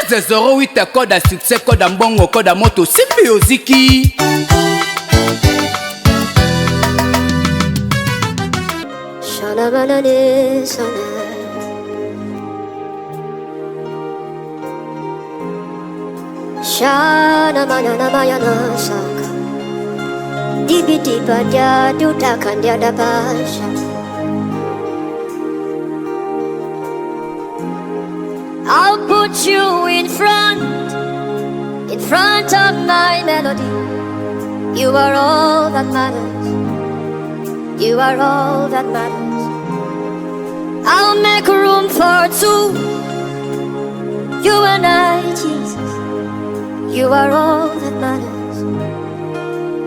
13 08 code ya succès, code ya mbongo, code ya moto, simbi oziki. Shana banane sana. Shana manana mayana saka. Dibi diba dia duta kandia da basha. I'll put you in front of my melody. You are all that matters. You are all that matters. I'll make room for two. You and I, Jesus. You are all that matters.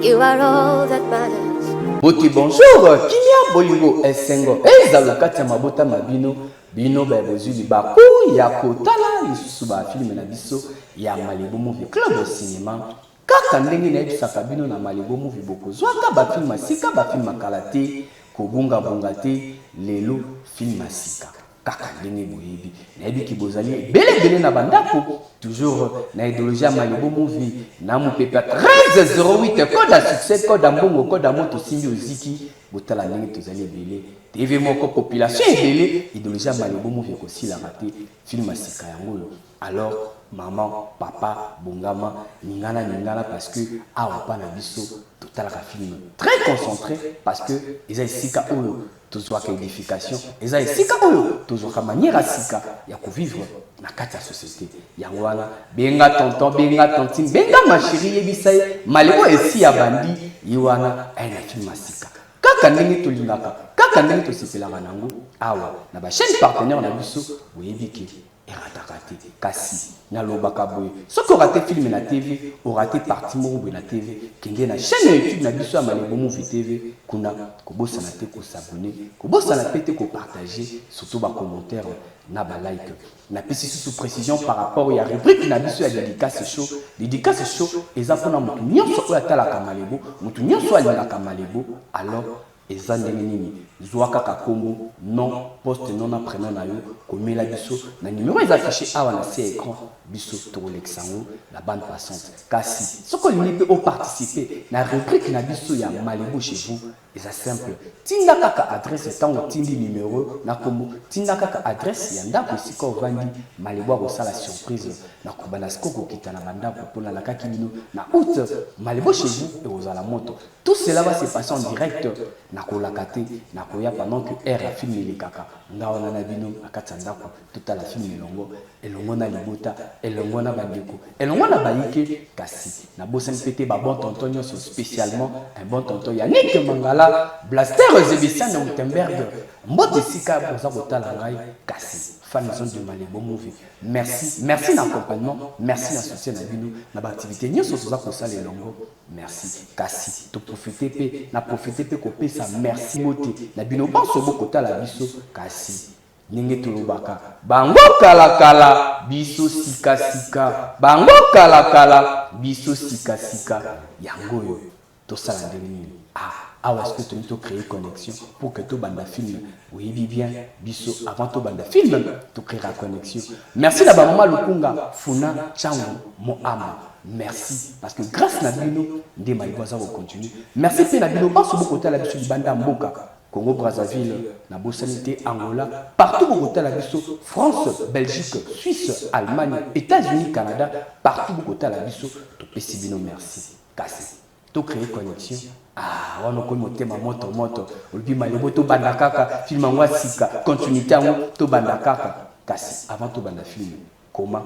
You are all that matters. Boti bonjour, kimia, bolingo, esengo ezala kati ya mabota ma bino. Bino ba bozwi libaku ya kotala lisusu bafilms na biso ya Malebo Movie Club Cinéma. Kaka ndenge nayebisaka bino, na Malebo Movie bokozwaka bafilms ya sika, bafilms ya kala te, kobungabunga te. Lelo film ya sika, kaka ndenge boyebi, nayebiki bozali ebele ebele na bandako, toujours na idéologie ya Malebo Movie na mopepe ya 1308, code ya succès, code ya mbongo, code ya moto, osimbi oziki. Botala ndenge tozali ebele, TV moko, population ebele. Idéologie ya Malebo Movie ekosilaka te. Film ya sika yango oyo. Alors maman, papa, bongama, ningana ningana, parce que awa pa na biso totalaka film très concentré, parce que eza esika oyo tozwaka édification, eza esika oyo tozwaka manière ya sika ya kovivre na kati ya société. Yango wana, benga tonton, benga tantine, benga ma chérie, yebisa ye Malebo esi ya bandi ye wana aye na film ya sika, kaka ndenge tolingaka, kaka ndenge tosepelaka nango awa na bachaîne partenaire na biso. Boyebi ke erataka te. Kasi nalobaka boye: soki orater film na TV, orater partie moko boye na TV, kende na chaîne ya YouTube na biso ya Malebo Movie TV. Kuna kobosana te kos'abonner, kobosana mpe te kopartager, surtout bacommentaire na balike. Napesi susu précision par rapport ya rubrique na biso ya dédicace show. Dédicace show eza mpona motu nyonso oyo atalaka Malebo, motu nyonso oyo alingaka Malebo. Alors eza ndenge nini? Zwa kaka nkombo, nom, poste nom na prénom na yo, komela biso na numéro eza affiché awa na se écran. Biso tokolekisa yango na bande passante. Kasi soki olingi mpe oparticiper na rubrique na biso ya Malebo chez vous, eza simple: tinda kaka adresse. Ntango otindi numéro na nkombo, tinda kaka adresse ya ndako esika ovandi. Malebo akosala surprise na kobanda sikoyo kokita na bandako, mpo nalakaki bino na août, Malebo chez vous ekozala moto. Tout cela va se passer en direct. Nakolaka te, nakoya pendant que heure ya film elekaka, nga wana na bino na kati ya ndako, totala film elongo, elongo na libota, elongo na bandeko, elongo na bayike. Kasi nabosani mpe te babon tonton nyonso, spécialement un bon tonton Yannick Mangala, Blaster Zebisian Wittenberg. Mbote esika boza kotala ngai. Kasi fan zone de Malebo Movie, merci, merci na accompagnement, merci na soutien na bino na baactivité nyonso toza kosala elongo, merci. Kasi toprofiter mpe, na profiter mpe kopesa merci mote na bino banso bokotala biso. Kasi ndenge tolobaka, bango kalakala, biso sikasika, bango kalakala, biso sikasika. Yango oyo tosala ndenge nini? Ah, awa sikoyo tolingi tocréer connexion pour que tobanda film. Oyebi bien, biso avant tobanda film, tocréera connexion. Merci na bamama Lukunga, Funa Changu, Moama, merci, parce que grâce na bino nde Malebo aza kocontinue. Merci mpe na bino banso bokotala biso libanda ya mboka, Congo Brazzaville, nabosani te Angola, partout bokotala biso, France, Belgique, Suisse, Allemagne, États-Unis, Canada, partout bokotala biso, topesi bino merci. Kasi tocréer connexion. Ah, wana okomi motema moto moto, olobi Malebo, tobanda kaka film yango ya sika, continuité yango, tobanda kaka. Kasi avant tobanda film, koma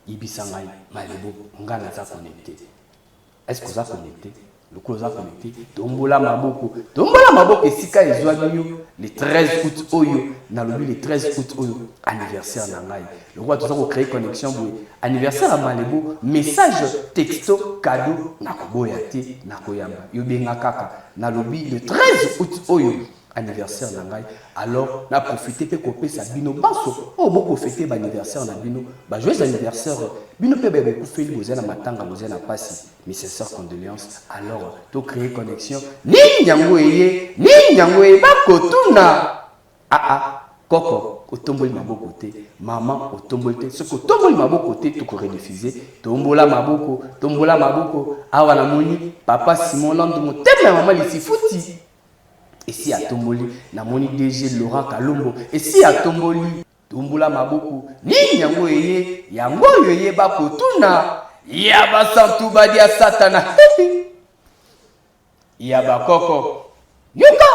yebisa ngai: Malebo, ngai naza connecté. Est ce que oza connecté? Lokola oza connecté, tombola maboko, tombola maboko esika ezwami yo. Le 13 août oyo, nalobi le 13 août oyo, anniversaire na ngai. Lokola toza kocréer connexion boye, anniversaire ya Malebo, message, texto, cadeau, nakoboya te, nakoyamba yo. Benga kaka, nalobi le 13 août oyo, anniversaire na ngai. Alors na profite mpe kopesa bino banso oyo bokofêter baanniversaire na bino bajoyeux anniversaire. Bino mpe baye bokufeli, bozali na matanga, bozali na pasi, mes sincères condoléances. Alors tocréer connexion. Nini yango eye? Nini yango eye? Bakotuna aa koko. Otomboli maboko te, mama otomboli te. Soki otomboli maboko te, toko rediffuser. Tombola maboko, tombola maboko. Awa namoni papa Simon Landu motema ya mama Lisifuti. Esi atomboli, namoni DG Laurent Kalombo. Esi atomboli. Tombola maboko. Nini yango eye? Yango oyo eye bakotuna ya basantu badia satana. Ya bakoko. Yoka!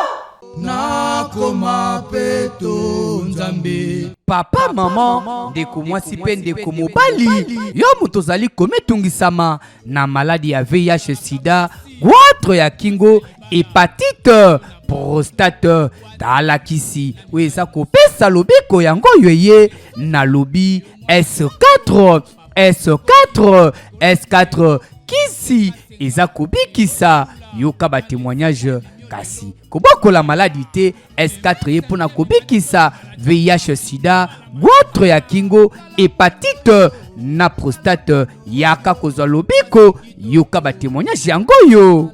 Nakoma peto Nzambe. Papa, maman, ndeko mwasi mpe ndeko mobali, yo moto ozali komitungisama na maladi ya VIH sida, goitre ya kingo, hepatite, prostate, tala kisi oyo eza kopesa lobiko yango oyo eye nalobi S4 S4 S4 kisi eza kobikisa. Yoka ba témoignage kasi kobokola maladi te. S4 ye mpo na kobikisa VIH sida, goitre ya kingo, hepatite na prostate. Yaka kozwa lobiko, yoka ba témoignage yango oyo.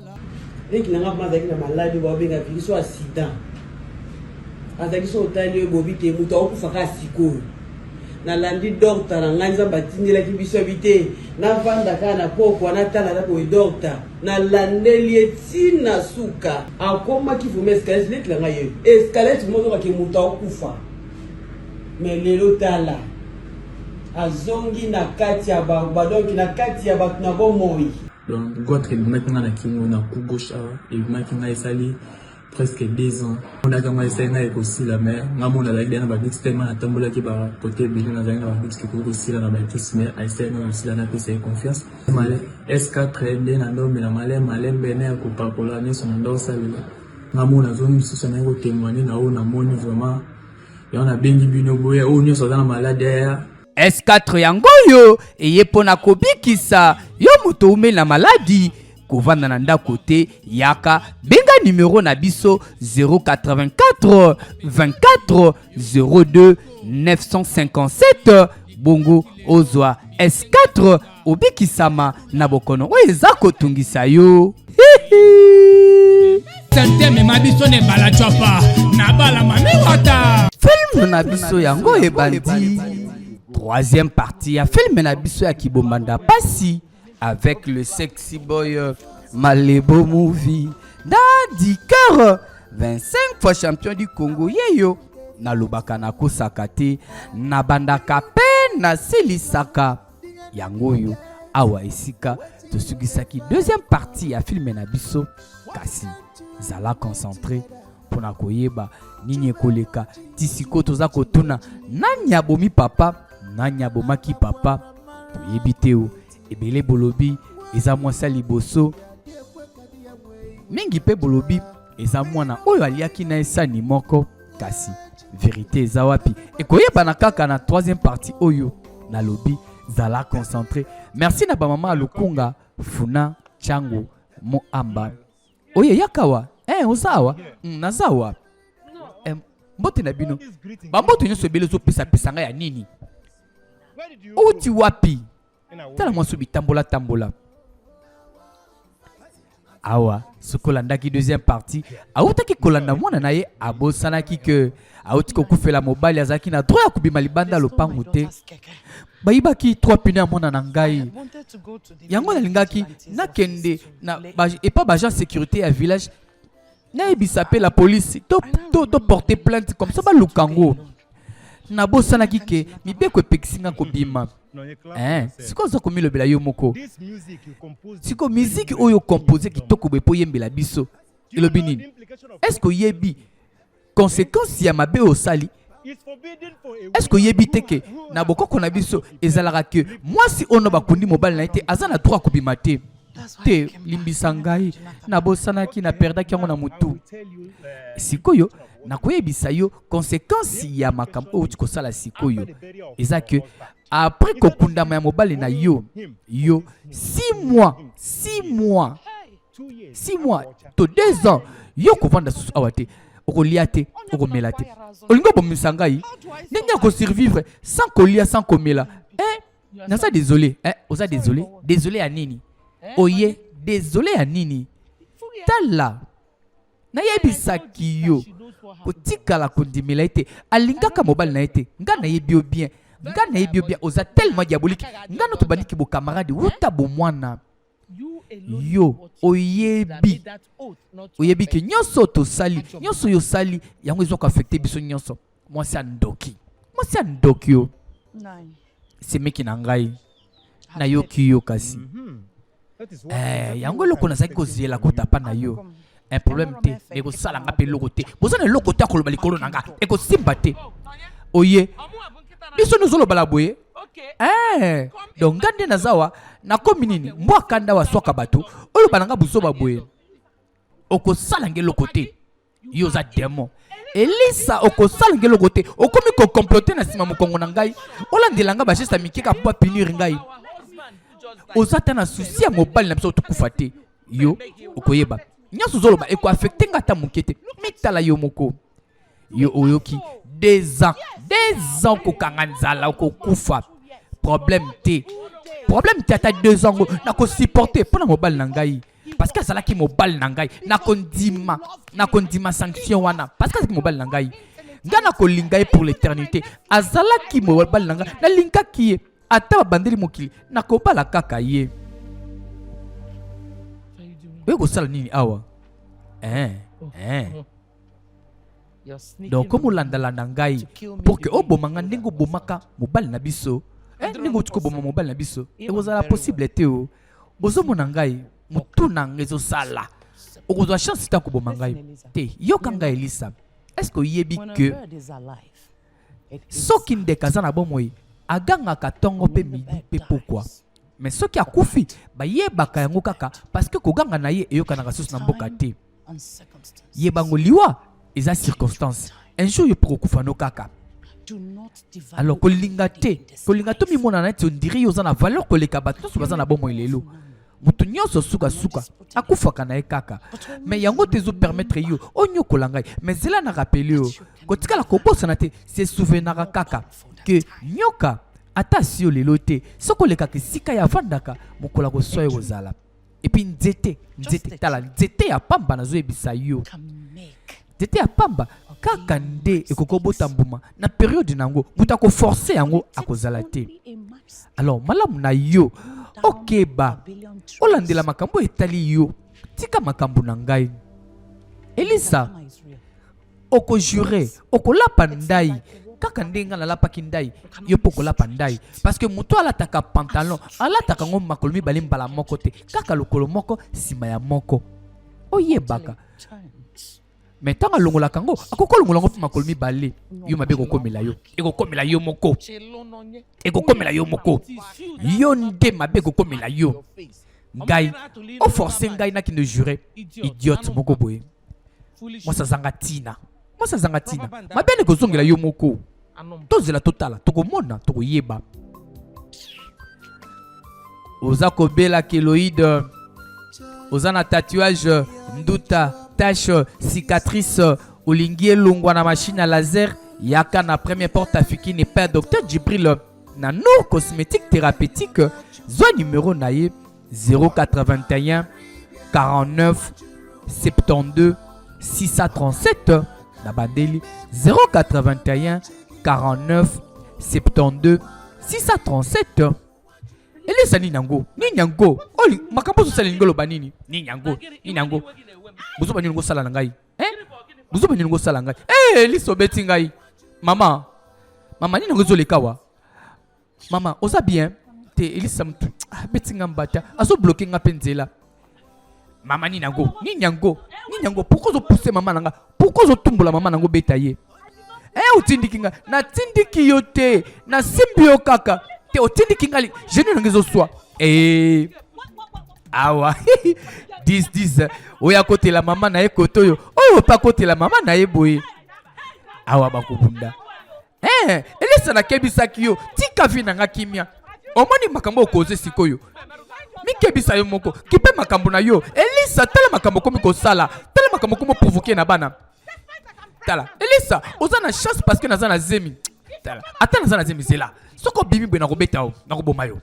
Leki na nga mpe azalaki na maladi oyo babenga virus oyo ya sida. Azalaki so otali oyo bobi te moto akokufa kaka sikoyo. Nalandi docteur na ngai Nzambe atindelaki biso abi te navanda kaka na pokwa natala na boye docteur nalandeli ye ti na suka akomaki vraiment escalette leki na ngai ye escalette vraiment ozokake moto akokufa mais lelo tala azongi na kati ya ba donc na kati ya bato na bomoi. Donc goitre ebimaki nga na kingo na cou gauche awa ebimaki nga esali presque 2 ans monaki yango esali nga ekosila mais nga mona nazalaki deja na badoute tellement natambolaki bakote ebele nazalaki na badoute ekoki kosila na bakisi mais esali nga kosila napesa ye confiance S4 nde na ndomela malembe malembe na ya kopakola nyonso na ndo osalela nga mona azongi lisusu naye kotemoigne na oyo namoni vraiment yango nabengi bino boya oyo nyonso aza na maladi aya S4 yango oyo eye mpo na kobikisa yo moto oumeli na maladi. Kovanda na ndako te, yaka benga numero na biso 084 24 02 957 bongo ozwa S4 obikisama na bokono oyo eza kotungisa yo. Hihi. Sante mema biso na ebala chapa na bala mami wata. Film na biso yango ebandi troisième partie ya film na biso ya kibombanda pasi avec le sexy boy Malebo Movie Daddy Cœur 25 fois champion du Congo yeyo nalobaka nakosaka te nabandaka pe nasilisaka yango oyo awa esika tosukisaki deuxième partie ya filme na biso kasi zala concentré mpo na koyeba nini ekoleka ti sikoyo toza kotuna nani abomi papa nani abomaki papa toyebi te o ebele bolobi eza mwasi ya liboso mingi mpe bolobi eza mwana oyo aliaki na ye sani moko kasi verite eza wapi ekoyebana kaka na troisième partie oyo nalobi zala concentré merci na bamama ya lukunga funa changu moamba oye yaka wa eh, oza awa naza awa eh, mbote na bino bambote nyonso ebele ozopesapesa ngai ya nini outi wapi tala mwasi bitambola tambola awa soki olandaki deuxième partie awutaki kolanda mwana na ye abosanaki ke awuti kokufela mobali azalaki na droit ya kobima libanda lopango te bayibaki trois pneus ya mwana na ngai yango nalingaki nakende na epa baagent sécurité ya village nayebisa mpe la police to, to, to porter plainte comme ça baluka yango nabosanaki ke mibeko epekisi nga kobima eh, sikoyo oza komilobela yo moko sikoyo miziki oyo compose kitoko boye mpo oyembela biso elobi nini est ce que oyebi conséquence ya mabe oyo osali est ce que oyebi te ke na bokoko na biso ezalaka ke mwasi oyo bakundi mobali na ye te aza na droit kobima te te limbisa ngai nabosanaki na perdaki yango na motu sikoyo nakoyebisa yo conséquence ya makambo oyo outi kosala sikoyo eza ke après kokundama ya mobali na yo yo 6 mois 6 mois 6 mois to 2 ans yo kovanda susu awa te okolia te okomela te olingi obomisa ngai ndenge ya kosurvivre sans kolia sans komela eh, naza désolé eh, oza désolé désolé ya nini oye désolé ya nini tala nayebisaki yo Kotikala kondimela ye te. Alingaka mobali na ye te. Nga nayebi yo bien. Nga nayebi yo bien. Oza tellement diabolique. Nga no tobandiki bo camarade wuta bomwana. Yo oyebi oyebi ke nyonso tosali, nyonso yo osali, yango ezo ko affecter biso nyonso. Mwasi ya ndoki. Mwasi ya ndoki yo. Semeki na ngai. Nayoki yo kasi. Eh, yango eloko nazalaki kozela kotapa na yo. Un problème te, ekosala nga mpe eloko te. Boza na eloko te ya koloba likolo na nga, ekosimba te. Oye, biso nozolobala boye. Eh, donc nga nde naza wa, nakomi nini? Mbwa kanda wa swaka bato, oloba na nga buzoba boye. Okosala nga eloko te. Yo oza demon. Elisa okosala nga eloko te. Okomi ko comploter na sima mokongo na ngai. Olandela nga ba geste ya mike kaka po punir ngai. Oza ata na souci ya mobali na biso tokufa te. Yo okoyeba. Nyonso ozoloba eko affecter nga ata moke te. Mitala yo moko. Yo oyoki 2 ans. 2 ans kokanga nzala okokufa. Problème te. Problème te ata 2 ans ngo nako supporter pona mobali na ngai. Parce que azalaki mobali na ngai, nakondima, nakondima sanction wana. Parce que azalaki mobali na ngai. Ngai nakolinga ye pour l'éternité. Azalaki mobali na ngai, nalingaki ye. Ata babandeli mokili, nakobala kaka ye. Oye kosala nini awa? Eh, eh. Donc comme olandalanda ngai pour que oboma nga ndenge obomaka mobali na biso, eh, ndenge otuki oboma mobali na biso, ekozala possible te o. Bozomona ngai, motu na ngai ezosala. Okozwa chance te koboma ngai te. Yoka ngai Elisa, est-ce que oyebi que soki ndeke aza na bomoi agangaka tongo pe midi pe pokwa, mais soki akufi bayebaka yango kaka parce que koganga na ye eyokanaka susu na mboka te. Yebango liwa eza circonstance, un jour yo poko kufa no kaka. Alors kolinga te, kolinga to mimona neti on dirait yo oza na valeur koleka bato nyonso baza na bomoi lelo. Moto nyonso suka suka akufaka na ye kaka, mais yango te ezo permettre yo onyokola ngai. Mais zela na rappeler yo, kotikala kobosana te, se souvenaka kaka que nyoka ata si yo lelo te, soki olekaka esika ya avandaka mokolo akoswa yo kozala. Et puis nzete, nzete, tala nzete ya pamba nazoyebisa yo, nzete ya pamba kaka nde ekoki kobota mbuma na periode nango, moto akoforce yango akozala te. Alors malamu na yo okeba, olandela makambo etali yo, tika makambo na ngai. Elisa, okojure, okolapa ndai kaka ndenge ngai nalapaki ndai, yo mpo okolapa ndai, parce que moto alataka pantalon alataka ngo makolo mibale mbala moko te, kaka lokolo moko nsima ya moko. Oyebaka. Mais ntango alongolaka yango, akoki kolongola yango mpe makolo mibale. Yo mabe ekokomela yo, ekokomela yo moko, ekokomela yo moko, yo nde mabe ekokomela yo. Ngai oforce ngai nakende jure, idiote moko boye, mwasi azanga ntina, mwasi azanga ntina, mabe nde kozongela yo moko. Tozela totala, tokomona, tokoyeba. Oza kobela keloïde, oza na tatouage, nduta, tache, cicatrice, olingi elongwa na machine à laser, yaka na première porte africaine epai ya docteur Djibril na Nour Cosmétique Thérapeutique. Zwa numéro na ye 081 49 72 637, na bandeli 081 49 72 637. Elisa nini yango? Nini yango? Oli makambo ozosala elingi oloba nini? Nini yango? Nini yango? Bozoba nini ngosala na ngai? Eh? Bozoba nini ngosala ngai? Eh, Elisa obeti ngai. Mama, mama nini yango ezoleka wa? Mama, oza bien? Te Elisa mutu abeti nga mbata, azo bloquer nga pe nzela. Mama nini yango? Nini yango? Nini yango? Pourquoi ozo pousser mama na nga? Pourquoi ozo tumbola mama na ngo beta ye? Eh, otindiki nga. Natindiki yo te. Nasimbi yo kaka. Te otindiki nga genou na nga ezoswa. Eh. Awa. 10 10. Oyo akotela mama na ye koto oyo. Oyo pa akotela mama na ye boye. Awa bakobunda. Eh, Elisa nakebisaki yo, tika vie na nga kimia. Omoni makambo okoze sikoyo. Mikebisa yo moko, kipe makambo na yo. Elisa, tala makambo okomi kosala. Tala makambo okomi provoquer na bana. Tala, Elisa, oza na chance parce que naza na zemi. Tala, ata naza na zemi zela. Soko obimi boye nakobeta yo, nakoboma yo.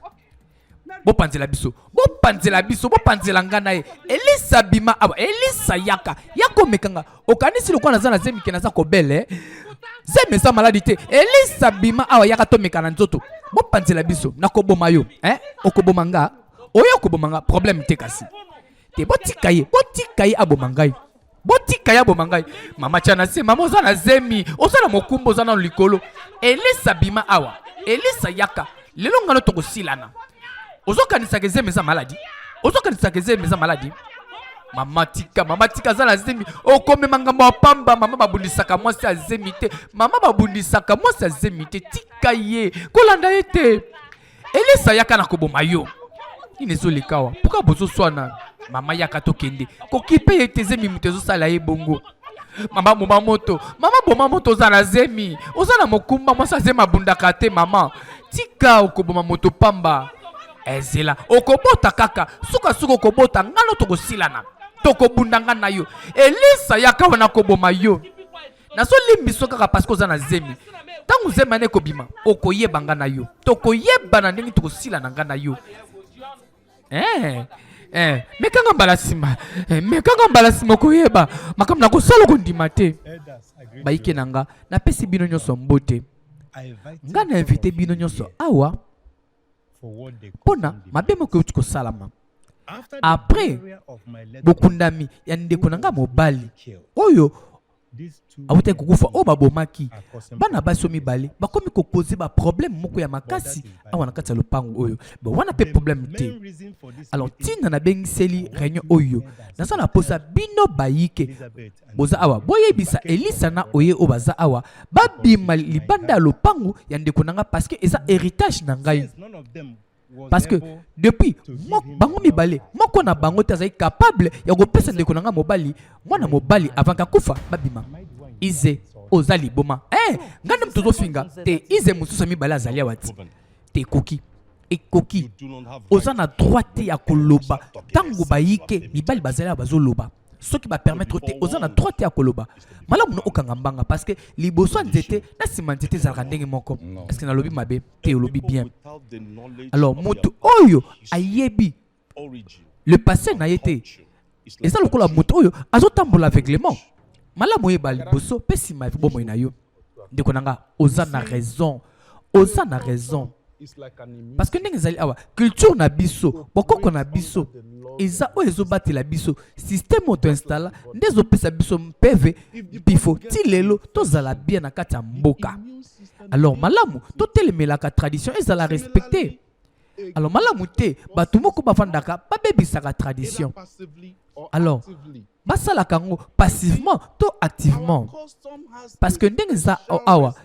Bopanzela biso, bopanzela biso, bopanzela nga na ye. Elisa bima awa, Elisa yaka, yaka omeka nga. Okanisi lokola naza na zemi ke naza kobele? Zemi eza maladi te. Elisa bima awa, yaka tomeka na nzoto. Bopanzela biso, nakoboma yo. Eh? Okoboma nga? Oyo okoboma nga, problème te kasi. Te botika ye, botika ye aboma ngai. Botika ye aboma ngai. Mama tia na se, mama oza na zemi, oza na mokumba, oza nano likolo. Elisa bima awa, Elisa yaka. Lelo ngano tokosilana. Ozokanisaka zemi eza maladi? Ozokanisaka zemi eza maladi? Mama tika, mama tika, aza na zemi. Okomema ngambo ya pamba. Mama babundisaka mwasi ya zemi te. Mama babundisaka mwasi ya zemi te. Tika ye, kolanda ye te. Elisa yaka na koboma yo. Nini ezoleka awa? Pourquoi bozoswana? Mama yaka tokende. Kokipe ye te, zemi moto ezosala ye bongo. Mama boma moto, mama boma moto, oza na zemi, oza na mokumba, mwasi azemi abundaka te. Mama tika, okoboma moto pamba. Ezela okobota kaka, sukasuka okobota ngano, tokosilana, tokobunda nga na yo. Elisa yaka wana koboma yo. Nazolimbiso kaka parce que oza na zemi. Ntango zemi wana ekobima, okoyeba nga na yo, tokoyebana ndenge tokosila na nga na yo. Mekanga mbala nsima, mekanga mbala nsima, okoyeba makambo nakosala, okondima te. Bayike na nga, napesi bino nyonso mbote. Nga na invite bino nyonso awa mpona mabe moko euti kosalama après bokundami ya ndeko na nga mobali oyo awutaki kokufa, oyo babomaki. Bana basi oyo mibale bakomi kokoze baproblème moko ya makasi awa na kati ya lopango oyo. Bon, wana mpe problème te. Alors ntina nabengiseli réunion oyo, naza na posa bino bayike boza awa boyebisa Elisa na oye oyo baza awa babima libanda ya lopango ya ndeko na nga, parce que eza héritage na ngai, parce que depuis bango mibale, moko na bango te azali capable ya kopesa ndeko na ngai mobali mwana mobali avant kakufa. Babima. Ize, oza liboma. Ngai nde moto ozofinga te. Ize mosusu ya mibale azali awa ti te. Ekoki, ekoki, oza na droit te ya koloba ntango bayike mibali bazali awa bazoloba. Soki bapermettre te, oza na droit te ya koloba. Malamu no okanga mbanga, parce que liboso ya nzete na nsima nzete ezalaka ndenge moko. Est ce que nalobi mabe te? Olobi bien. Alors moto oyo ayebi le passé na ye te eza lokola moto oyo azotambola aveuglement. Malamu oyeba liboso mpe nsima ya bomoi na yo. Ndeko na nga, oza na raison, oza na raison, parce que ndenge ezali awa, culture na biso, bokoko na biso eza oyo ezobatela biso. Système oyo toinstalla nde ezopesa biso mpeve mpifo ti lelo tozala bien na kati ya mboka. Alors malamu totelemelaka tradition ezala respecté. Alors malamu te bato moko bavandaka babebisaka tradition. Alors basalaka yango passivement to activement, parce que ndenge eza awa,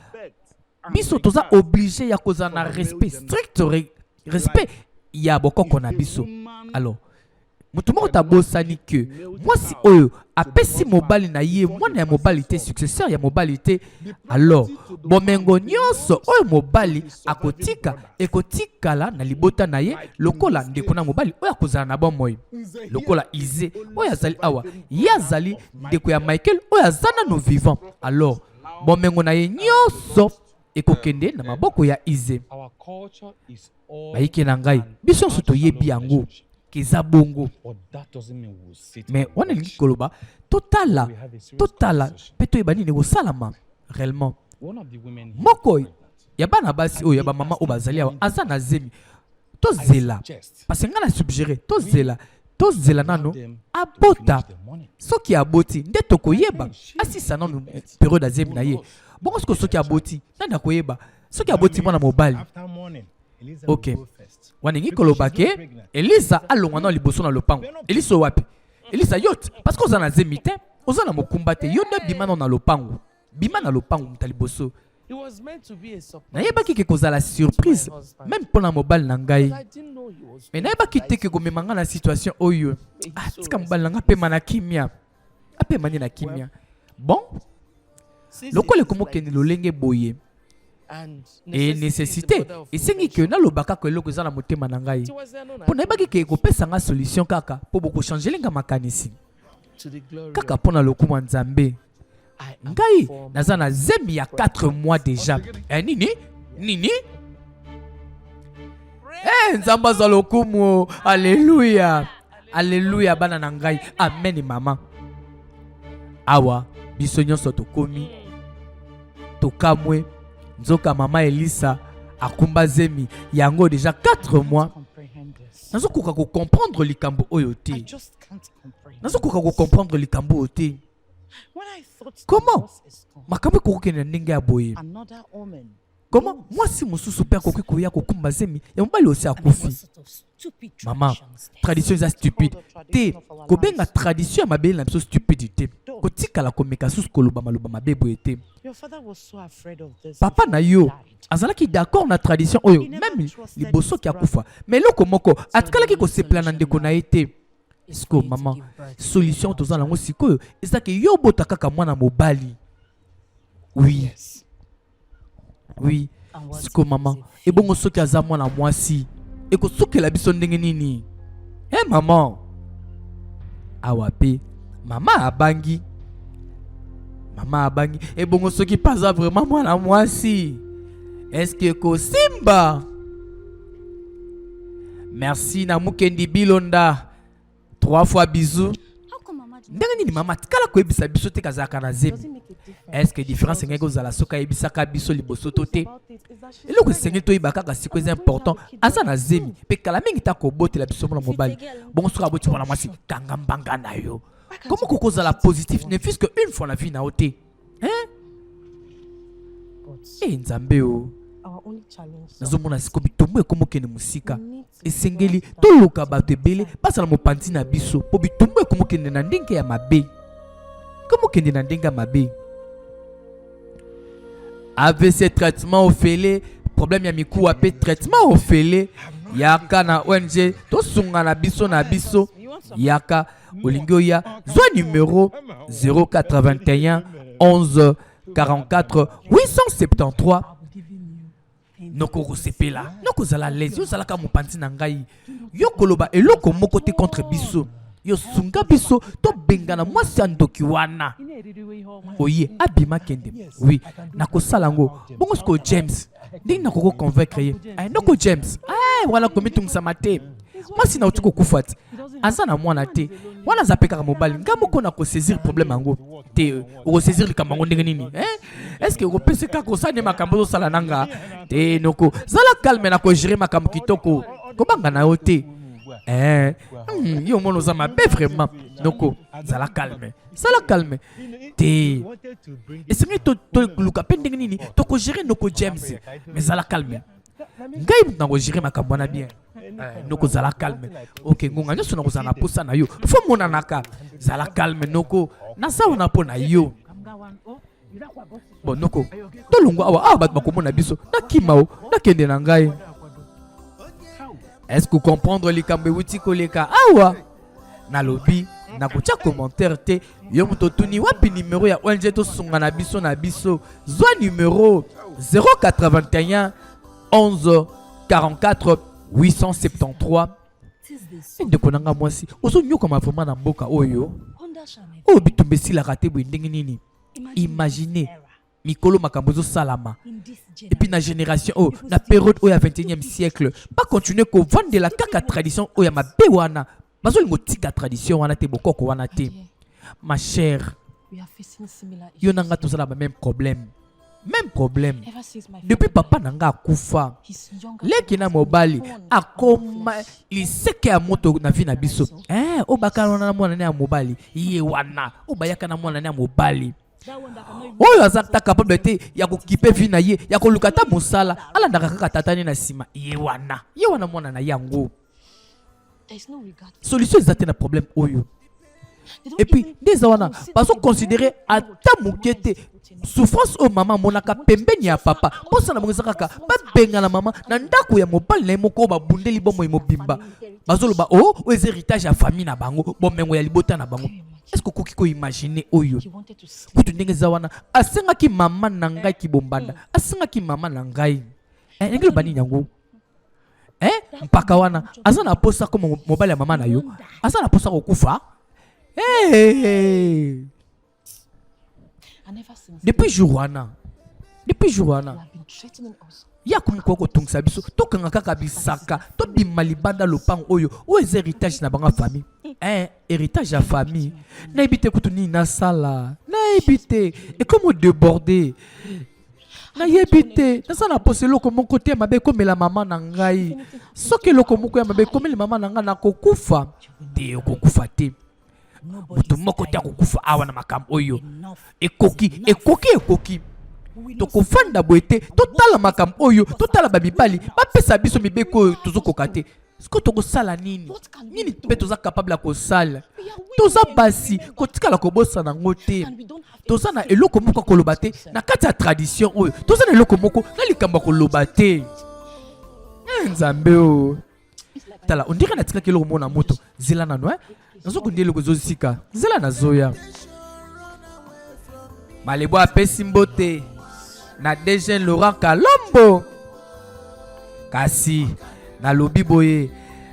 biso toza obligé ya kozala na respect strict, respect ya bokoko na biso. Alors moto moko tabosani ke mwasi oyo apesi mobali na ye mwana ya mobali te, successeur ya mobali te, alors bomengo nyonso oyo mobali akotika ekotikala na libota na ye, lokola ndeko na mobali oyo akozala na bomoi, lokola Ize oyo azali awa. Ye azali ndeko ya Michael oyo aza nano vivant. Alors bomengo na ye nyonso ekokende na maboko ya Ize. Bayike na ngai, biso nyonso toyebi yango keza bongo, mais wana elingi koloba totala, totala mpe toyeba nini ekosalama réellement. Moko ya bana basi oyo ya bamama oyo bazali awa aza na zemi. Tozela, parce que ngai na suggéré tozela, tozela nano abota. Soki aboti nde tokoyeba. Asisa nano période ya zemi na ye bongo. Siko soki aboti, nani akoyeba soki aboti mwana mobali? Ok, wana elingi koloba ke Elisa alongwa nano liboso na lopango. Elisa wapi? Elisa yo te, parce que oza na zemi te, oza na mokumba te. Yo nde bima nano na lopango, bima na lopango moto ya liboso. Nayebaki ke kozala surprise même mpo na mobali na ngai, mais nayebaki te ke komema ngai na situation oyo. Ah, tika mobali na ngai apema na kimia, apema nde na kimia. Bon, lokola ekomokende lolenge boye e nécessité esengi ke naloba kaka eloko eza na motema na ngai, mpo nayebaki ke ekopesa nga solution kaka mpo bokochangele nga makanisi, kaka mpo na lokumu ya Nzambe. Ngai naza na zemi ya 4 mois déjà. Nini nini? Eh, Nzambe azwa lokumu. Alléluia. Alléluia bana na ngai. Amen mama. Awa biso nyonso tokomi tokamwe nzoka mama Elisa akumba zemi yango deja 4 mois. Nazokoka kocomprendre likambo oyo te. Nazokoka kocomprendre likambo oyo te. Comment makambo ekoki kokende na ndenge ya boye? Comment mwasi mosusu mpe akoki koya kokumba zemi ya mobali osi akufi? Mama, tradition eza stupide te. Kobenga tradition ya mabele na biso stupide te. Kotikala komeka susu koloba maloba mabe boye te. Papa na yo azalaki d'accord na tradition oyo meme liboso ki akufa, mais eloko moko atikalaki kosepela na ndeko na ye te. Sikoyo mama, solution toza nango sikoyo eza ke yo obota kaka mwana mobali. Oui. Oui. Sikoyo mama, ebongo soki aza mwana mwasi ekosukela biso ndenge nini? Eh mama, awa pe mama abangi, mama abangi. Ebongo soki pe aza vraiment mwana mwasi, est-ce que ekosimba? Merci na Mukendi Bilonda. 3 fois bisous. Ndenge nini mama atikala koyebisa biso te kazalaka na zemi? Est-ce que différence engaki kozala soki ayebisaka biso liboso to te? Eloko esengeli toyeba kaka siko eza important, aza na zemi mpe kala mingi ta kobotela biso mwana mobali. Bongo soki aboti mwana mwasi, kanga mbanga na yo. Comment kokozala positif ne fût-ce que une fois na vie na yo te? Hein? Eh Nzambe o. Nazomona siko bitumba ekomi okende mosika. Esengeli toluka bato ebele bazala mopanzi na biso mpo bitumba ekomi okende na ndenge ya mabe. Ekomi okende na ndenge ya mabe. AVC traitement ofele, problème ya mikuwa pe traitement ofele. Yaka na ONG tosunga na biso na biso. Yaka olingi oya, zwa numero 081 11 44 873. Noko kosepela, noko zala lezi, ozalaka mopanzi na ngai. Yo koloba eloko moko te contre biso. Yo sunga biso tobengana mwasi ya ndoki wana. Oye abima kende. Oui, nakosala yango. Bongo sikoyo James, ndenge nakoki convaincre ye? Eh, noko James, eh, wana komitungisama te. Mwasi na uti kokufa te. Aza na mwana te. Wana aza pe kaka mobali. Nga moko nakosaisir problème yango te. Okosaisir likambo yango ndenge nini? Eh? Est-ce que okopesa kaka osala nde makambo ozosala na nga? Te noko, zala calme na kogérer makambo kitoko. Kobanga na yo te. Eh, yo mona oza mabe vraiment. Noko, zala calme. Zala calme. Te. Esengeli toluka pe ndenge nini tokogérer noko James. Mais zala calme. Ngai moto nakogérer makambo wana bien. Noko zala calme. Ok, ngonga nyonso nakozala na posa na yo. Fo monanaka. Zala calme noko. Naza wana mpo na yo. Bon noko, tolongwa awa, awa bato bakomona biso. Nakima o, nakende na ngai. Est-ce que comprendre likambo ewuti koleka awa? Nalobi nakotia commentaire te. Yo moto otuni wapi numero ya ONG tosunga na biso na biso. Zwa numero 081 11 44 873. Ndeko na nga mwasi, ozonyokama vraiment na mboka oyo. Oyo bitumba esilaka te boye ndenge nini? Imaginez mikolo makambo ezosalama. Et puis na génération oyo, na période oyo ya 21e siècle, ba continuer kovandela kaka tradition oyo ya mabe wana. Bazolinga kotika tradition wana te, bokoko wana te. Ma chère, yo na nga tozala ba même problème. Même problème. Depuis papa na nga akufa, leki na mobali akoma liseke ya moto na vie na biso. Eh, obaka wana na mwana ya mobali, ye wana, obayaka na mwana ya mobali. Oyo aza ta capable te ya kokipe vie na ye, ya koluka ta mosala, alandaka kaka tata ne na nsima, ye wana, ye wana mwana na yango. Solution eza te na problème oyo. Et puis nde eza wana bazo considérer ata moke te souffrance oyo mama amonaka pembeni ya papa. Mposa na bango eza kaka babengana mama na ndako ya mobali na ye moko oyo babundeli bomoi mobimba. Bazoloba o oyo eza héritage ya famille na bango, bomengo ya libota na bango. Est-ce que okoki koimagine oyo? Kutu ndenge eza wana, asengaki mama na ngai kibombanda, asengaki mama na ngai. Ndenge loba nini yango? Mpaka wana aza na posa koma mobali ya mama na yo, aza na posa kokufa. Hey! Depuis jour wana, depuis jour wana, Ye akomi koya kotungisa biso, tokanga kaka bisaka, tobima libanda lopango oyo, oyo eza heritage na bango ya famille. Eh, heritage ya famille. Nayebi te kutu nini nasala. Nayebi te. Ekomi odeborde. Nayebi te. Naza na posa eloko moko te ya mabe ekomela mama na ngai. Soki eloko moko ya mabe ekomeli mama na ngai, nakokufa. Te, okokufa te. Moto moko te akokufa awa na makambo oyo. Ekoki, ekoki, ekoki. Tokofanda boye te, totala makambo oyo, totala bamibali bapesa biso mibeko oyo tozokoka te. Sikoyo tokosala nini? Nini mpe toza capable ya kosala? Toza basi, kotikala kobosana yango te. Toza na eloko moko ya koloba te na kati ya tradition oyo. Toza na eloko moko na likambo ya koloba te. Eh, Nzambe oyo. Tala, ondire natikaki eloko moko na moto. Zela nano, eh? Nazokundi eloko ezosika. Zela nazoya. Malebo apesi mbote na DG Laurent Kalombo. Kasi nalobi boye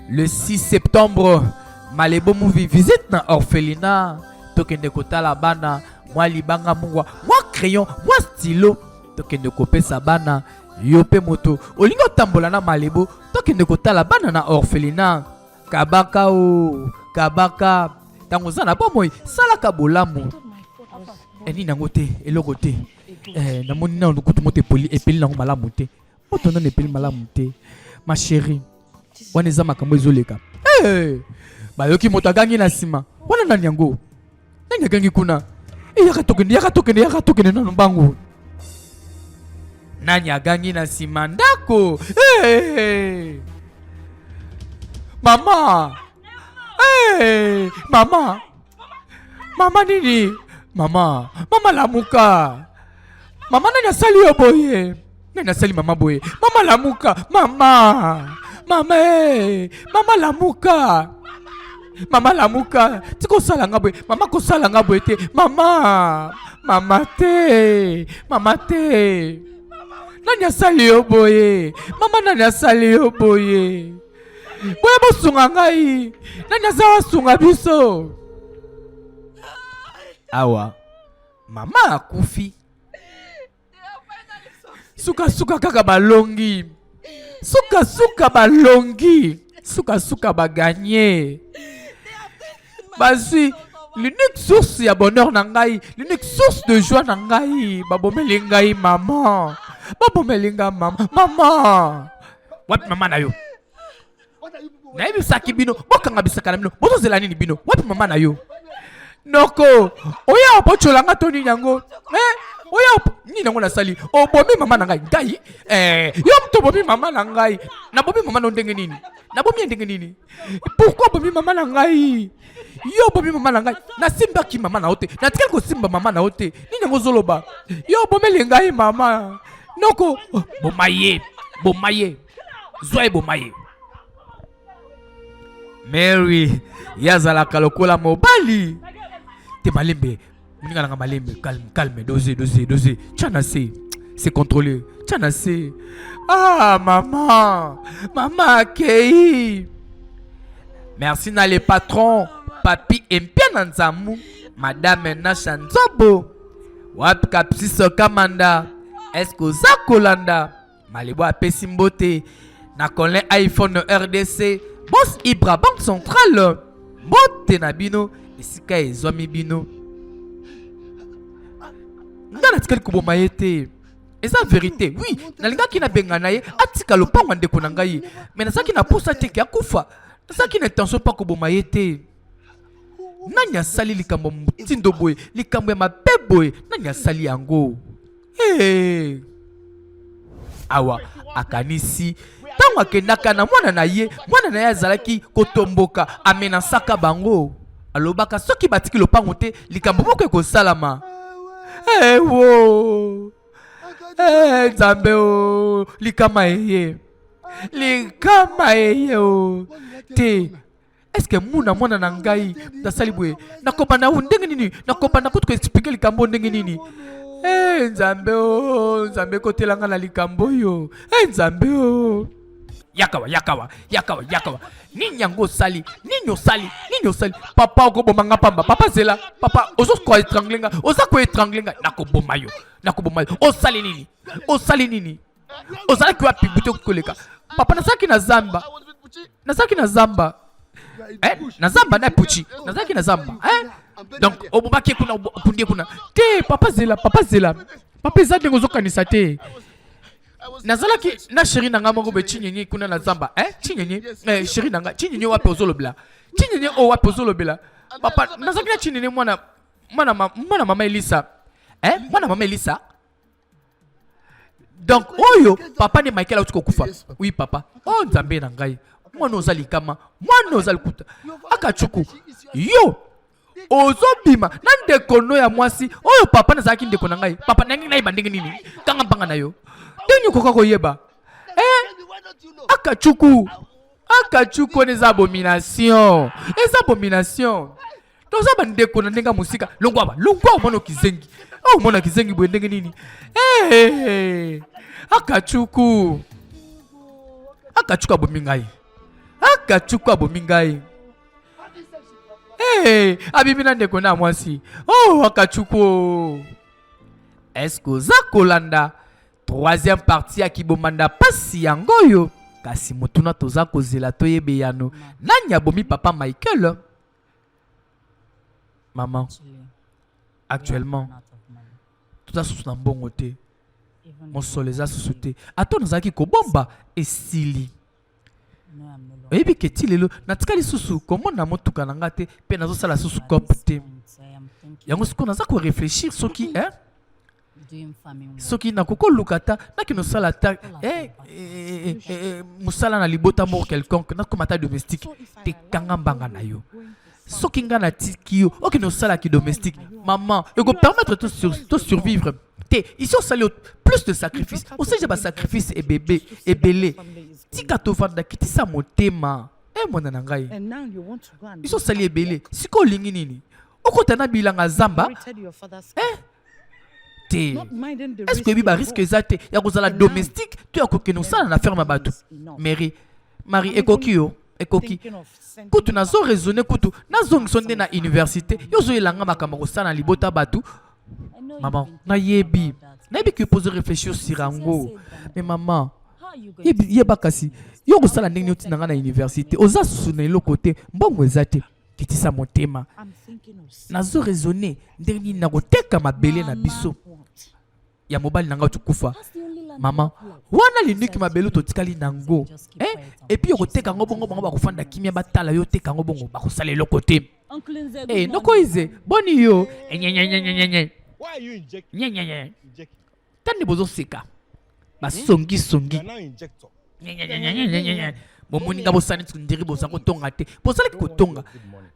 le 6 septembre Malebo Movie visite na orphelinat tokende kotala bana mwa libanga mungwa mwa crayon mwa stylo tokende kopesa bana yo mpe moto olingi otambola na Malebo tokende kotala bana na orphelinat kabaka o kabaka ntango oza na bomoi salaka bolamu eh, nini yango te eloko te eh, namoni nano kutu moto epoli epeli nango malamu te moto nano epeli malamu te ma chérie wana eza makambo ezoleka hey! Eh, bayoki moto agangi na nsima wana nani yango nani agangi kuna eh, yaka tokende yaka tokende yaka tokende nano mbangu nani agangi na nsima ndako hey! Mama hey! Mama mama nini mama mama lamuka mama nani asali yo boye nani asali mama boye mama lamuka mama mama hey! Mama lamuka mama lamuka tika osala nga boye mama kosala nga boye te mama mama te mama te nani asali yo boye mama nani asali yo boye boye bosunga ngai nani aza asunga biso awa mama akufi sukasuka kaka balongi sukasuka balongi sukasuka baganye bazwi l'unique source ya bonheur na ngai l'unique source de joie na ngai babomeli ngai mama babomeli ngai mama mama wapi mama na yo nayebisaki bino bokanga bisaka na bino bozozela nini bino wapi mama na yo noko oya opotyola nga to nini yango eh? oya nini yango nasali obomi mama na ngai ngai eh, yo moto obomi mama na ngai nabomi mama no ndenge nini nabomi ye ndenge nini pourkui obomi mama na ngai yo obomi mama na ngai nasimbaki mama na yo te natikali kosimba mama na yo te nini yango ozoloba yo obomeli ngai mama noko boma ye boma ye zwa ye boma ye mary ye azalaka lokola mobali te malembe moninga nanga malembe calme calme dose dose dose tya na se se contrôler tya na se ah mama mama akei merci na le patron papi empia na nzamu madame nasha nzobo wapi kapsiso kamanda eske oza kolanda Malebo apesi mbote na Colin iPhone RDC, Boss Ibra Banque Centrale. Mbote na bino esika ezwami bino. Nga natikali koboma ye te. Eza verite. Oui, nalingaki nabengana ye atika lopango ya ndeko na ngai. Mais nazalaki na posa te ke akufa. Nazalaki na intention mpa koboma ye te. Nani asali likambo motindo boye, likambo ya mabe boye, nani asali yango? Hey. Awa akanisi ntango akendaka na mwana na ye, mwana na ye azalaki kotomboka, amenasaka bango, alobaka soki batiki lopango te likambo moko ekosalama. Ewo hey, Nzambe o likama eye, likama eye o te est ce que muna mwana na ngai nasali boye nakobanda o ndenge nini nakobanda kutu koexplike likambo ndenge nini e eh, nzambe o nzambe ekotela ngai na likambo oyo e nzambe o yakawa yakawa yakawa yakawa nini yango osali nini osali nini osali papa okoboma nga pamba papa zela papa ozo koetrangle nga oza koetrangle nga nakoboma yo nakoboma yo osali nini osali nini. Ozalaki wapi butu koleka? Papa, nazalaki na zamba, nazalaki na zamba. Eh, na zamba na puchi, nazalaki na zamba. Eh? Donc obomaki kuna, opundi kuna te. Papa, zela, papa, zela, papa, eza ndenge ozokanisa te. Nazalaki na chéri na nga moko boye, Chinyenye, kuna na zamba. Eh, Chinyenye, eh, chéri na nga Chinyenye, wapi ozolobela Chinyenye oyo? Wapi ozolobela, papa? Nazalaki na Chinyenye, mwana mama Elisa. Eh, mwana mama Elisa. Donc oyo papa nde Michael auti kokufa? Oui, papa. Oh, Nzambe na ngai, mwana oza likama, mwana oza likuta. Akachuku, yo ozobima na ndeko no ya mwasi oyo. Papa, nazalaki ndeko na ngai. Papa, nangi nayeba ndenge nini? Kanga mbanga na yo. Ndenge okoka koyeba? Eh, Akachuku, Akachuku, wana eza abomination, eza abomination. Toza bandeko na ndenge ya mosika. Longwa ba, longwa. Omona okizengi, omona kizengi boye ndenge nini? Hey, Akachuku, Akachuku abomi ngai, Akachuku abomi ngai. Hey, abimi na ndeko na mwasi. Oh, Akachuku, est-ce oza kolanda troisième partie ya Kibomanda pasi yango oyo? Kasi motuna toza kozela toyebe yano: nani abomi papa Michael? Maman, actuellement toza susu na mbongo te, mosolo eza susu te. Ata nazalaki kobomba esili. Oyebi ke ti lelo natikali susu komona motuka na nga te, mpe nazosala susu cope te. Yango sikoyo naza koréfléchir soki, eh? Soki nakoki koluka ata nakende osala ata mosala na libota moko quelconque, nakoma ata domestique te. Kanga mbanga na yo. Soki ngai natiki yo okende osalaki domestique, maman, ekopermettre to survivre te. Ici osali plus de sacrifice, osalisa basacrifice ebebe ebele. Tika tovanda, kitisa motema. E mwana na ngai, biso osali ebele. Sikoyo olingi nini? Okota na bilanga zamba? Eh? Te, est-ce que oyebi barisque eza te ya kozala domestique to ya kokende kosala na ferme ya bato? Mary, Marie, ekoki yo, ekoki. Kutu nazo raisonner, kutu nazongiso nde na université. Yo ozoyelanga makambo ya kosala na libota bato. Mama, nayebi, nayebi ke pose réfléchir sur yango, mais mama, yeba kasi yo kosala ndenge nini? Otinda nga na université, oza susu na eloko te, mbongo eza te. Kitisa motema. Nazo raisonner ndenge nini nakoteka mabele na biso ya mobali na ngai tukufa. Mama, wana liniki mabele totikali nango, eh? Et puis okoteka yango bongo, bango bakofanda kimia, batala yo oteka yango bongo, bakosala eloko te. Eh, noko Ize, boni yo? Nyenyenyenyenyenye nyenyenye, tani bozoseka basongisongi. Bomoni nga bosani ndiri, boza kotonga te, bozalaki kotonga.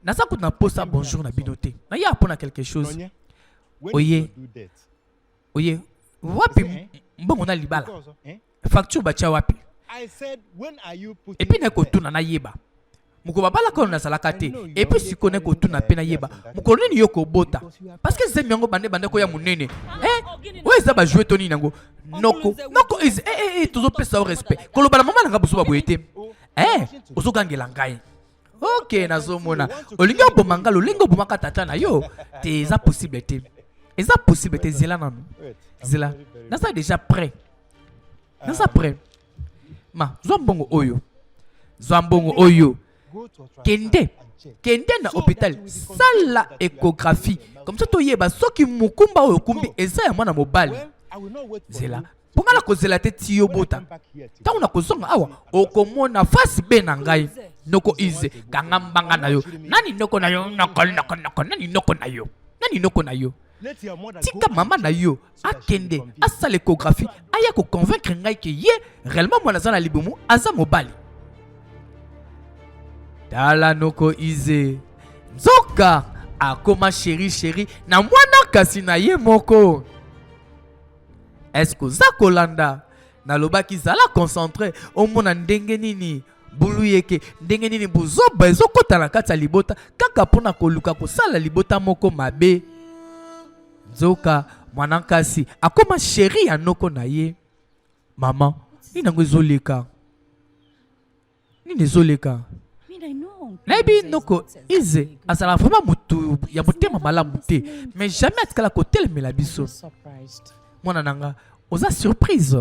Naza kutu na posa bonjour na bino te. Naya mpona quelque chose. Oye, oye wapi mbongo na libala? Facture batia wapi? Et puis naye kotuna, nayeba mokolo babalaka oyo nazalaka te. Et puis sikoyo naye kotuna mpe nayeba mokolo nini yo kobota, parce que zemi yango bande bande koya monene. Eh, oyo eza bajouet to nini yango? Noko, noko, eh, eh, eh, tozopesa yo respect. Koloba na mama na nga bozoba boye te. Eh, ozogangela ngai? Ok, nazomona olingi oboma nga lolenge obomaka tata na yo te. Eza possible te, eza possible te. Zela nanu, zela, naza déjà prêt, naza prêt. Ma, zwa mbongo oyo, zwa mbongo oyo, kende, kende na hôpital, sala échographie, comme ça toyeba soki mokumba oyo okumbi eza ya mwana mobali. Zela, mpo ngai nakozela te ti yo bota. Ntango nakozonga awa, okomona face be na ngai. Noko Ize, kanga mbanga na yo. Nani noko na yo? Noko, noko, noko, nani noko na yo? Nani noko na yo? Tika mama na yo akende asala échographie, aya koconvaincre ngai ke ye réellement mwana aza na libumu aza mobali. Tala noko Ize, nzoka akoma chéri, chéri na mwana kasi na ye moko. Est-ce oza kolanda? Nalobaki zala concentré, omona ndenge nini bulu yeke, ndenge nini buzoba ezokɔta na kati ya libota kaka mpona koluka kosala libota moko mabe. Nzoka mwana nkasi akoma chéri ya noko na ye. Mama, nini yango ezoleka? Nini ezoleka? Nayebi noko Ize azala vraiment motu ya motema malamu te, mais jamais atikala kotelemela biso. Mwana na nga, oza surprise.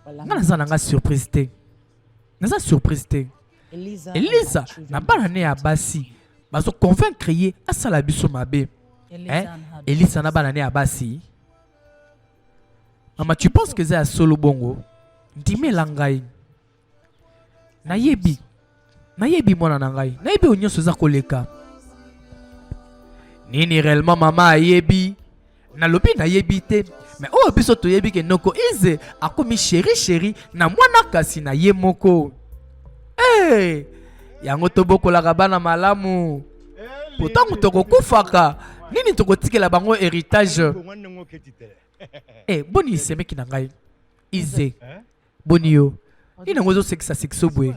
Nga naza na nga surprise te. Naza surprise te. Elisa na bana ne ya basi bazo convaincre ye asala biso mabe. Eh? Elisa na bana ne ya basi. Mama, tu penses que eza ya solo bongo? Ndimela ngai. Nayebi. Nayebi mwana na ngai. Nayebi oyo nyonso eza koleka. Nini réellement mama ayebi? Nalobi nayebi te. Mais oyo biso toyebi ke noko Ize akomi chéri chéri na mwana kasi na ye moko. Hey! Yango tobokolaka bana malamu. Po ntango tokokufaka, nini tokotikela bango héritage? Eh, boni semeki na ngai. Ize. Boni yo. Nini yango ezosekisa sekiso boye?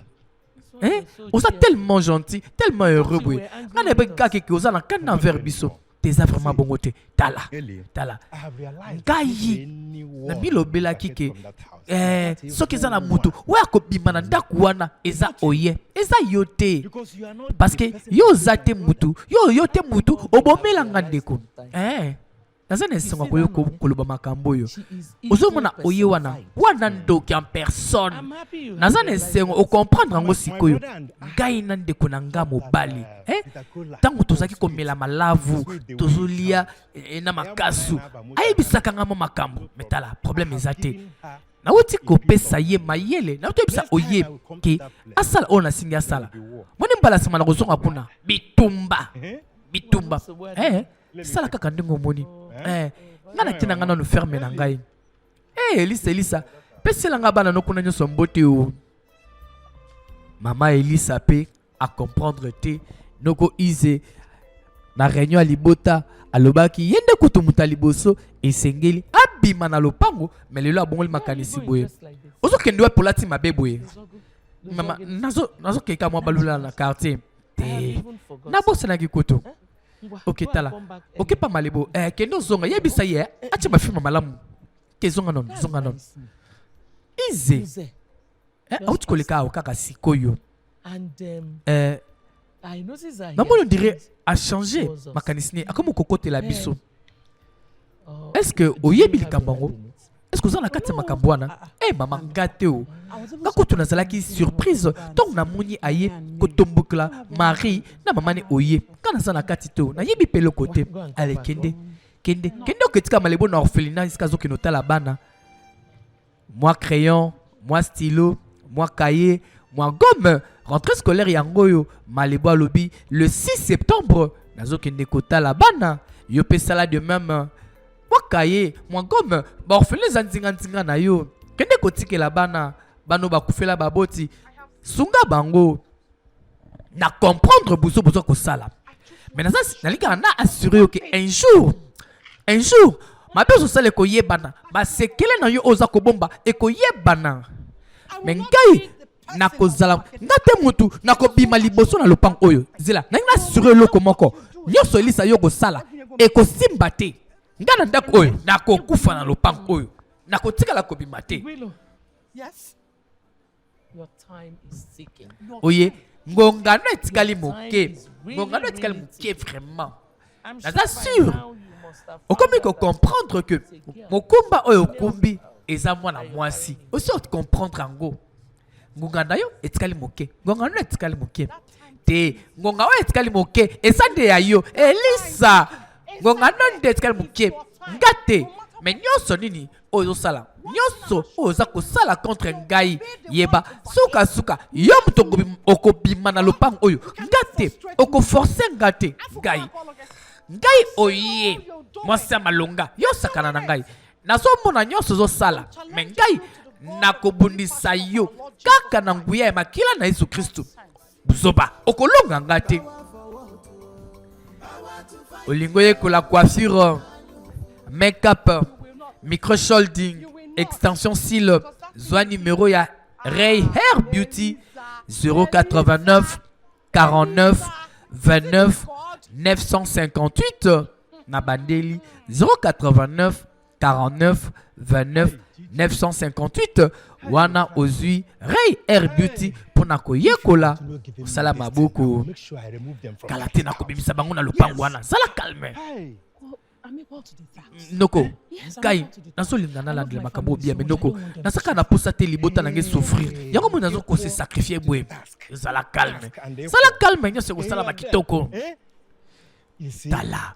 Hein? Oza tellement gentil, tellement heureux boye. Nga nayebi kaka ke oza na kanda envers biso. Te eza vraiment bongo te. Tala, tala. Ngai namilobelaki ke eh, soki eza na mutu oyo akobima na ndako wana eza oye, eza yo te. Parce que yo oza te mutu, yo yo te mutu obomela nga ndeko. Eh. Naza na esengo ya koyoka koloba makambo oyo. Ozomona oye wana wana ndoki en personne. Naza na esengo ocomprendre yango sikoyo. Ngai na ndeko na nga mobali eh? Ntango tozalaki komela malavu tozolia eh, na makasu, ayebisaka nga mwa makambo. Me tala problème eza te. Nauti kopesa ye mayele, nauti koyebisa oye ke asala oyo nasingi asala. Moni mbala nsima na kozonga kuna bitumba bitumba eh? Sala kaka ndenge omoni. Eh, nga na tina nga nanu ferme na ngai. Eh, Elisa, Elisa, pesela nga bana no kuna nyonso mbote o. Mama Elisa pe a comprendre te noko Ize na réunion ya libota alobaki ye nde kutu moto ya liboso esengeli abima na lopango, mais lelo abongoli makanisi boye. Ozokende wapi olati mabe boye? Mama, nazo nazokeka mwa balula na quartier. Te. Nabosanaki kutu. Ok, tala. Ok, pa malebo. Eh, kende ozonga, yebisa ye, atia ba film malamu. Te zonga non, zonga non. Ize. Eh, auti koleka awa kaka sikoyo. Eh, namoni on dirait a changer makanisi ne akomi kokotela biso. Est-ce que oyebi likambo yango? Est-ce que oza na kati ya makambo wana? Eh mama nga te o. Nga kutu nazalaki surprise ntango namoni aye kotombokela Marie na mama ne oye. Nga naza na kati te o. Nayebi mpe eloko te. Ale kende kende kende oketika malebo na orphelinat esika azokende otala bana. Mwa crayon, mwa stylo, mwa cahier, mwa gomme. Rentrée scolaire yango oyo Malebo alobi le 6 septembre nazokende kotala bana. Yo mpe sala de même. Mwa cahier, mwa gomme, ba orphelin eza nzinga nzinga na yo. Kende kotikela bana, bano bakufela baboti. Sunga bango. Na comprendre buzo bozo kosala. Mais naza nalingaka na assurer yo ke un jour, un jour mabe ozosala ekoyebana, basekele na yo oza kobomba ekoyebana. Mais ngai nakozala nga te mutu nakobima liboso na lopango oyo. Zela, nalingi na assurer eloko moko. Nyonso Elisa yo kosala ekosimba te. Nga na ndako oyo nakokufa na lopango oyo, nakotikala kobima te. Oye, ngonga no etikali moke, ngonga no etikali moke vraiment. Naza sûr okomi ko comprendre que mokumba oyo okumbi eza mwana mwasi, osi o comprendre yango. Ngonga na yo etikali moke, ngonga no etikali moke te, ngonga oyo etikali moke eza nde ya yo Elisa, ngonga no nde etikali moke, nga te. Mais nyonso nini oyo ozosala, nyonso oyo oza kosala contre ngai, yeba sukasuka yo moto okobima na lopango oyo, nga te, okoforce nga te. Ngai ngai oye mwasi ya malonga, yo osakana na ngai, nazomona nyonso ozosala, me ngai nakobundisa yo kaka na nguya ya makila na Yesu Kristo. Buzoba, okolonga nga te. Olingo yekola coiffure, make-up, micro shielding, extension cils, zwa numéro ya Ray Hair Beauty 089 49 29 958 na bandeli 089 49 29 958 wana ozwi Ray Hair Beauty mpona koyekola kosala maboko. Kala te nakobimisa bango na lopango wana, zala calme. Noko, ngai nazolinga nalandela makambo oyo bien, mais noko, nazaka na posa te libota na ngai souffrir. Yango moi nazo ko se sacrifier boye. Zala calme. Zala calme, nyonso ekosalama kitoko. Tala.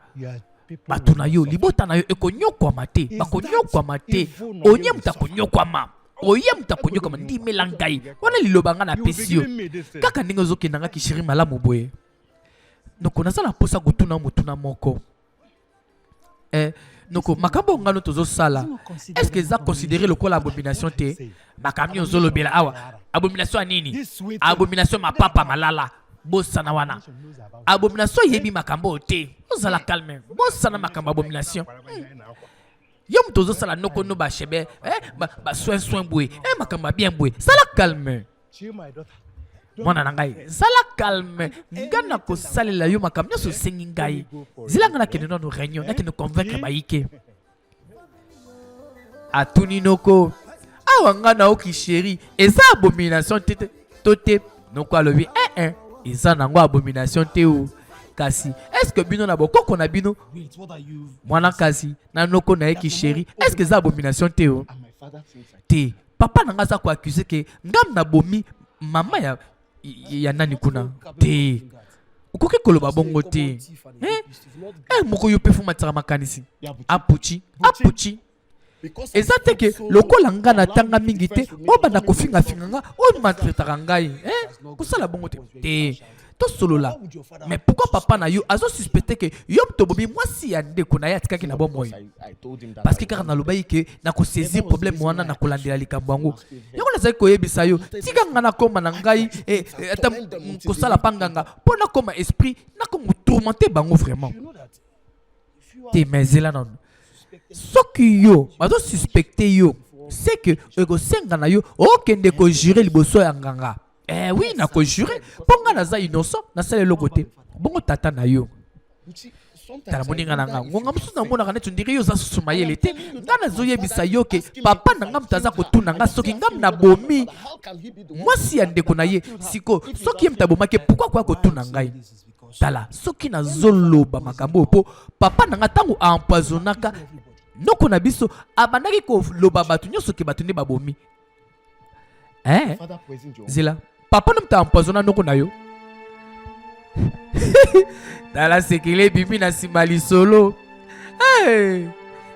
Bato na yo, libota na yo ekonyokwama te, bakonyokwama te. Oye moto akonyokwama. Oye moto akonyokwama, ndimela ngai. Wana liloba ngai napesi yo. Kaka ndenge ozokenda ngai kishiri malamu boye. Noko, naza na posa kotuna motuna moko. Eh, noko, makambo ngano tozosala, est-ce que eza considéré lokola abomination te? Makambo nini ozolobela awa? Abomination ya nini? Abomination mapapa malala. Bosana wana. Abomination yebi makambo te. Ozala calme. Bosana makambo abomination. Yo moto ozosala noko no ba chebe, eh, ba soin soin boye, eh, makambo ya bien boye. Sala calme. Mwana na ngai, zala calme. Ngai nakosalela yo makambo nyonso osengi ngai. Zela ngai nakende nano réunion, nakende convaincre bayike. Atuni noko, awa ngai naoki chéri, eza abomination te to te? Noko alobi, eh eh, eza nango abomination te o. Kasi, est-ce que bino na bokoko na bino, mwana kasi na noko na ye ki chéri, est-ce que eza abomination te o? Te. Papa na nga aza ko accuser ke ngam na bomi mama ya, ya nani kuna te. Okoki koloba bongo te. Eh? Eh, moko yo pe fumatisaka makanisi. Apuchi, apuchi. Eza te ke lokola nga natanga mingi te, obanda kofingafinga nga, oyo maltraitaka ngai. Eh? Kosala bongo te. Te. Tosolola. Mais pourquoi papa na yo azo suspecter ke yo moto obomi mwasi ya ndeko na ye atikaki na bomoi? Parce que kaka nalobaki ke nakosaisir problème wana, nakolandela likambo yango. Yango nazali koyebisa yo, tika nga nakoma na ngai, eh, eh, ata kosala pa nganga mpo nakoma esprit, nakoma tourmenter bango vraiment. Te, mais zela nanu. Soki yo bazo suspecter yo, c'est que ekosenga na yo okende kojurer liboso ya nganga. Eh oui, nakojurer mpo nga naza innocent, nasala eloko te. Bongo tata na yo, tala moninga na nga, ngonga mosusu namonaka neti ondire yo oza susu mayele te. Nga nazoyebisa yo ke papa na nga moto aza kotuna nga soki nga nabomi mwasi ya ndeko na ye. Siko soki ye moto abomaki, pourquoi akoya kotuna ngai? Tala, soki nazoloba makambo oyo mpo papa na nga ntango aempoisonnaka noko na biso, abandaki koloba bato nyonso ke bato nde babomi. Eh? Zela, papa na moto aempoisonna noko na yo. Tala sekele ebimi na nsima lisolo. Hey!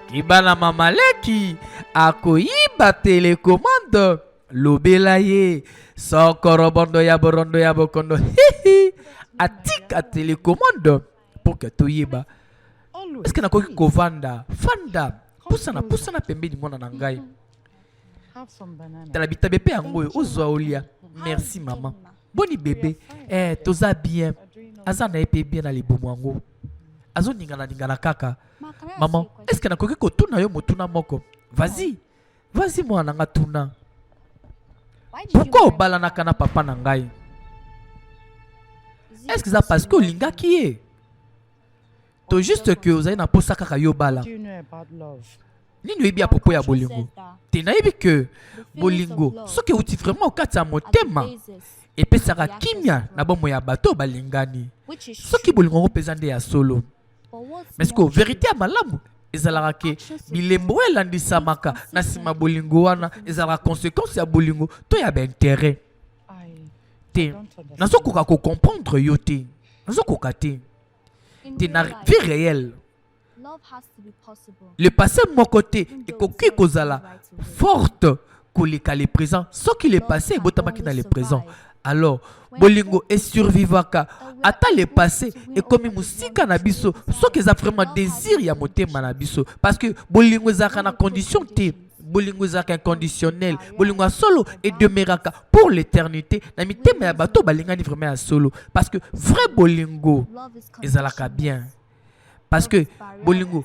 Kibana mama leki akoyiba telecommande, lobela ye sokorobondo ya borondo ya bokondo. Hihi, atika telecommande pour que toyeba. Est-ce que nakoki kovanda? Fanda, pusana pusana pembeni mwana na ngai. Tala bitabe pe yango oyo ozwa olia. Merci mama. Boni bébé? Eh, toza bien. Aza na ye pe bien na libumu yango. Azoningana ningana kaka. Maman, est-ce que nakoki kotuna yo motuna moko? Vas-y. Vas-y mwana nga tuna. Pourquoi obalanaka na papa na ngai? Est-ce que ça parce que olingaki ye? To juste que ozali na posa kaka yo bala. Nini oyebi à propos ya bolingo? Te nayebi que bolingo soki euti vraiment okati ya motema epesaka kimia na bomoi ya bato balingani. Soki bolingo yango mpenza nde ya solo. Mais sikoyo vérité ya malamu ezalaka ke bilembo oyo elandisamaka na nsima bolingo wana ezalaka conséquence ya bolingo to ya baintérêt te. Nazokoka kocomprendre yo te, nazokoka te. Te, na vie réelle, le passé moko te ekoki kozala forte koleka le présent. Soki le passé ebotamaki na le présent, alors bolingo esurvivaka ata le passé ekomi mosika na biso, soki eza vraiment désir ya motema na biso. Parce que bolingo ezalaka na condition te, bolingo ezalaka inconditionnel. Bolingo ya solo edemeuraka pour l'éternité na mitema ya bato balingani vraiment ya solo, parce que vrai bolingo ezalaka bien, parce que bolingo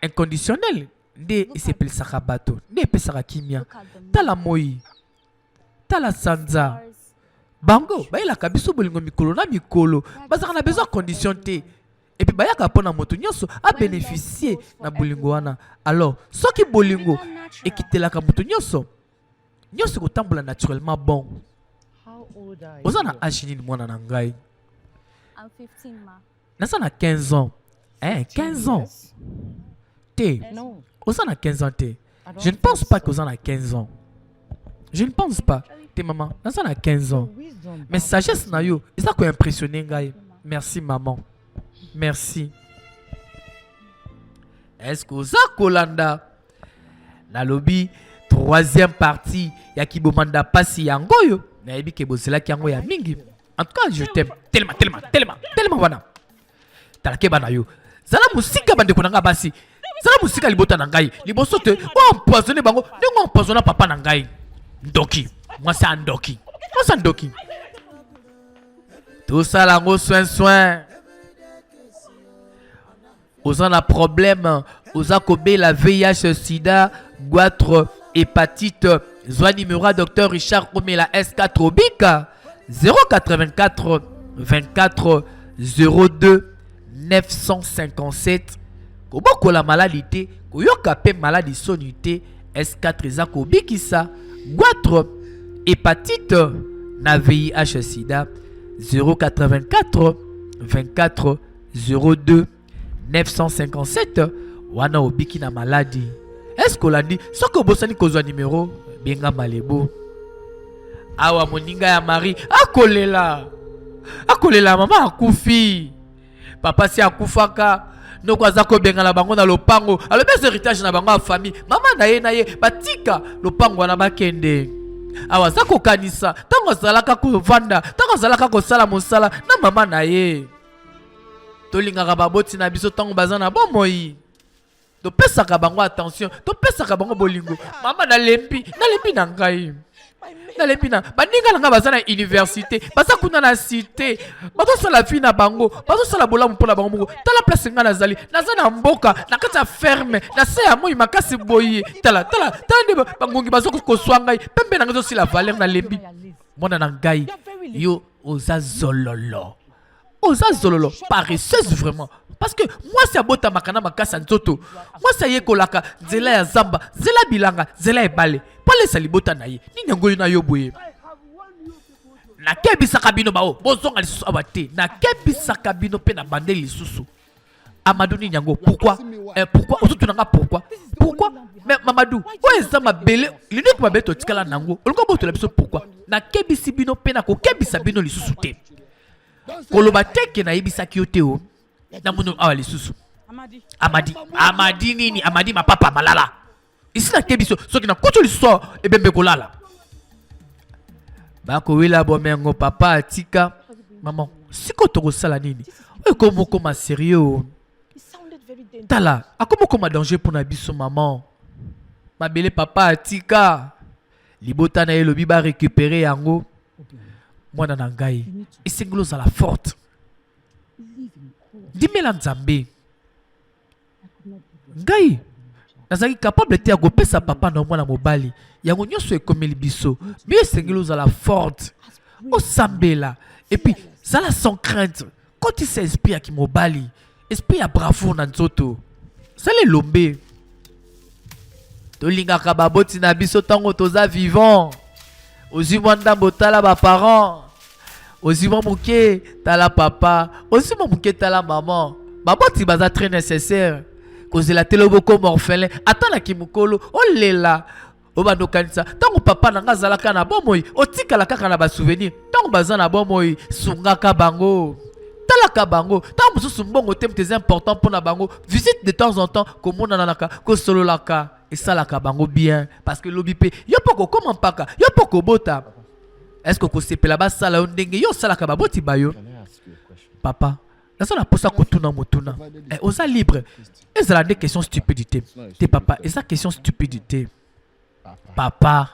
inconditionnel nde esepelisaka bato, nde epesaka kimia. Tala moi, tala sanza, bango bayelaka biso bolingo mikolo na mikolo, bazalaka na besoin condition te, et puis bayaka mpona moto nyonso abénéficie na bolingo wana. Alors soki bolingo ekitelaka moto nyonso, nyonso ekotambola naturellement. Bon, oza na age nini, mwana na ngai? Naza na 15 ans. Eh, 15 ans te, oza na 15 ans te. Je ne pense pas qu'oza na 15 ans. Je ne pense pas te, maman. Naza na 15 ans, mais sagesse na yo eza koimpressionne ngai. Merci maman, merci. Est-ce que oza kolanda? Nalobi troisième partie ya kibomanda pasi yango oyo. Nayebi ke bozelaki yango ya mingi. En tout cas, je t'aime tellement, tellement, tellement, tellement. Wana tala, keba na yo, zala mosika. Bandeko na ngai basi, zala mosika. Libota na ngai liboso te oempoisonne bango ndenge oempoisonna papa na ngai. Ndoki, mwasi ya ndoki, mwasi ya ndoki. Tosala yango soin soin. Oza na problème, oza kobela VIH, sida, goitre, hépatite, zwa numéro ya docteur Richard Omela S4 Obika, 084 24 02 957. Kobokola maladi te, koyoka mpe maladi soni te. S4 eza kobikisa goitre, hépatite na VIH, sida. 084 24 02 957. Wana obiki na maladi. Est-ce olandi? Soki obosani kozwa nimero, benga Malebo. Awa moninga ya Marie akolela, akolela. Mama akufi, papa si akufaka, noko aza kobengana bango na lopango. Alobi eza héritage na bango ya famille. Mama na ye na ye batika lopango wana, bakende. Awa aza kokanisa ntango azalaka kovanda, ntango azalaka kosala mosala na mama na ye. Tolingaka baboti na biso ntango baza na bomoi, topesaka bango attention, topesaka bango bolingo. Mama, nalembi, nalembi na ngai, nalembi na baninga na ngai baza na université, baza kuna na cité, bazosala vie na bango, bazosala bolamu mpo na bango moko. Tala place ngai nazali, naza na mboka, na kati ya ferme, na se ya moi makasi boye. Tala, tala, tala nde bangongi bazokoswa ngai, pembe na ngai ezosila valeur. Nalembi. Mwana na ngai, yo oza zololo, oza zololo, paresseuse vraiment, parce que mwasi abotamaka na makasi ya nzoto. Mwasi ayekolaka nzela ya zamba, nzela bilanga, nzela ebale mpo alesa libota na ye. Nini yango yo na yo boye? Nakebisaka bino bao, bozonga lisusu awa te. Nakebisaka bino mpe na bandeli lisusu. Amadou, nini yango? Pourquoi? Eh, pourquoi ozotuna nga pourquoi? Pourquoi? Mais Mamadou, oyo eza mabele, l'unique mabele totikala nango, olingo botola biso? Pourquoi? Nakebisi bino mpe nakokebisa bino lisusu te. Koloba te ke nayebisaki yo te. O namoni awa lisusu Amadi. Amadi nini? Amadi mapapa malala isi. Nakebi biso, soki nakuti lisusu awa, ebembe kolala, bakowela bomengo papa atika. Mama, sikoyo tokosala nini? Oyo ekomi okoma sérieux. Tala, akomi okoma danger mpona biso. Mama, mabele papa atika, libota na ye elobi barécupérer yango. Mwana na ngai, esengeli ozala forte. Ndimela Nzambe. Ngai nazalaki capable te ya kopesa papa na mwana mobali yango nyonso ekomeli biso. Bio esengeli ozala forte, osambela et puis zala sans crainte. Kotisa esprit ya kimobali, esprit ya bravoure na nzoto. Sala elombe. Tolingaka baboti na biso ntango toza vivant. Ozwi mwa ndambo, tala baparent. Ozwi mwa moke, tala papa. Ozwi mwa moke, tala mama. Baboti baza très nécessaire. Kozela te lobi okoma orphelin, atalaki mokolo olela, obanda okanisa ntango papa na nga azalaka na bomoi. Otikala kaka na basouvenir. Ntango baza na bomoi, sungaka bango, talaka bango. Ntango mosusu mbongo te moto eza important mpona bango. Visite de temps en temps, komonanaka, kosololaka, esalaka bango bien, parce que lobi mpe yo mpo kokóma mpaka, yo mpo kobota. Est ce que okosepela basala yo ndenge yo osalaka baboti bayo? Papa, naza na mposa kotuna motuna. Eh, oza libre. Ezala nde question stupidité te, papa. Eza question stupidité. Papa,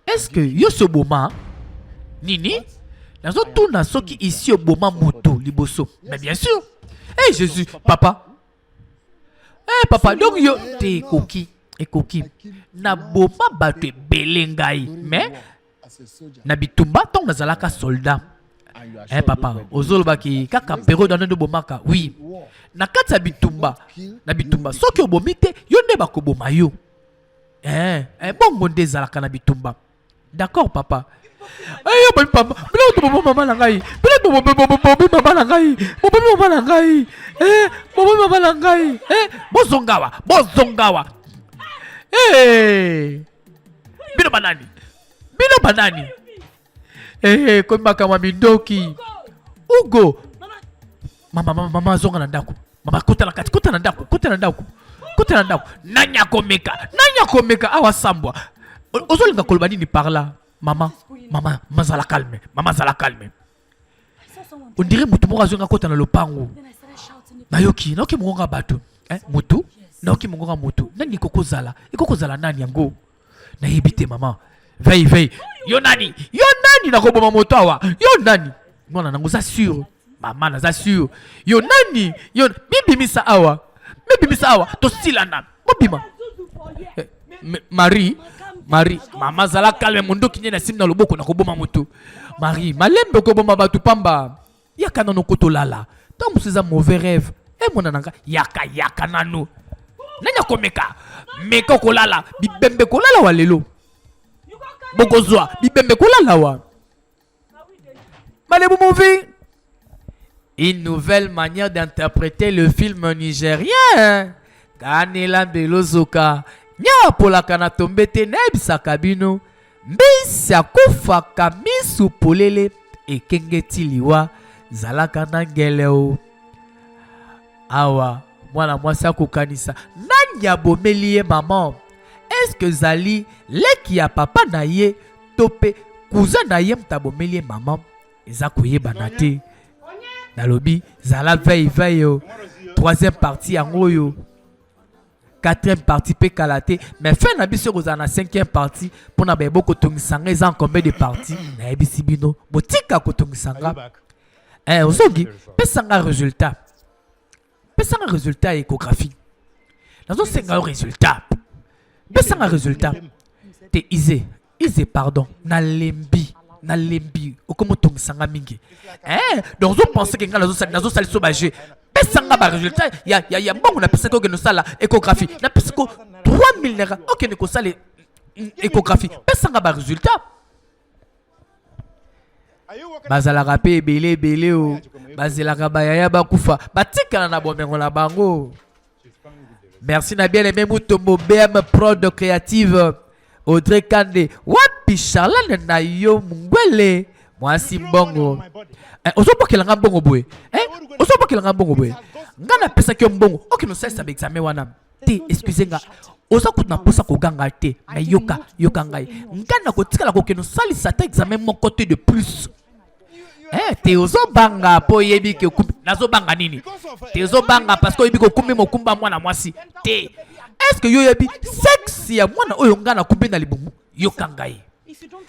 est ce que yo so oboma nini? Nazotuna soki isi oboma moto liboso. Mais bien sûr. Eh Jésus, papa. Eh papa, donc yo te ekoki, ekoki. Naboma bato ebele ngai, mais na bitumba, ntango nazalaka soldat. Eh papa, ozolobaki kaka période wana nde obomaka? Oui, na kati ya bitumba. Na bitumba, soki obomi te, yo nde bakoboma yo. Eh, eh, bongo nde ezalaka na bitumba. D'accord papa. Eh, yo bomi papa, biloko tobomi mama na ngai, biloko bobomi mama na ngai, bobomi mama na ngai. Eh, bobomi mama na ngai eh, bozonga awa bozonga awa eh, bino banani bino banani eh, komi makambo ya mindoki ugo mama mama mama azonga na ndako mama kota na kati kota na ndako kota na ndako kota na ndako nani akomeka nani akomeka awa sambwa ozolinga koloba nini par là mama mama mazala calme mama zala calme on dirait motu moko azonga kota na lopango nayoki nayoki mongongo ya bato eh, motu nayoki mongongo ya motu nani ekoki kozala ekoki kozala nani yango nayebi te mama veille veille yo nani yo nani nakoboma moto awa yo nani mwana nango oza sur mama naza sur yo nani yo mibimisa awa mibimisa awa tosilana bobima eh, marie marie mama zala calme mondoki nde nasimbi na loboko nakoboma moto marie malembe okoboma bato pamba yaka nano kotolala ntango mosusu eza mauvais rêve emona na nga yaka yaka nano nani akomeka meka okolala bibembe kolala wa lelo bokozwa bibembe kolala wa Malibu Movie Une nouvelle manière d'interpréter le film nigérien. Kanela Belozoka. Nya polaka na tombe te nayebisaka bino. Mbisi akufaka misu polele ekenge ti liwa zalaka na ngele o. Awa mwana mwasi akokanisa nani abomeli ye maman? Est-ce que ezali leki ya papa na ye to mpe cousin na ye moto abomeli ye mama eza koyebana te nalobi zala veille veille o troisième partie yango oyo quatrième partie mpe kala te mais fin na biso ekozala na cinquième partie mpo na baye bokotongisa nga eza en combien de partie nayebisi bino botika kotongisa nga eh, ozongi pesa nga résultat pesa nga résultat ya échographie nazosenga yo résultat pesa nga résultat te ize ize pardon nalembi nalembi okomi otongisa nga mingi eh, donc ozopense ke nga nazosala so bajeu pesa nga baresultat ya, ya, ya mbongo napesaki okende osala échographie napesi ko 3000 naira okende kosala échographie pesa nga baresultat bazalaka mpe ebele ebele o bazelaka bayaya bakufa batikala na bomengo na bango merci na bien aimé mutombo bm prod creative audrey kande wapi charlane na yo mungwele mwasi mbongo eh, ozobokela nga mbongo boye eh, ozobokela nga mbongo boye nga napesaki yo mbongo okende osalisa baexamen wana te excuse nga oza kutu na mposa koganga te me yoka yoka ngai ngai nakotikala kokende osalisa ata examen moko te de plus Eh, te ozobanga mpo oyebi ke okumbi nazobanga nini te ozobanga parce que oyebi ke okumbi mokumba mwana mwasi te est ce que yo oyebi sexe ya mwana oyo ngai nakumbi na libumu yoka ngai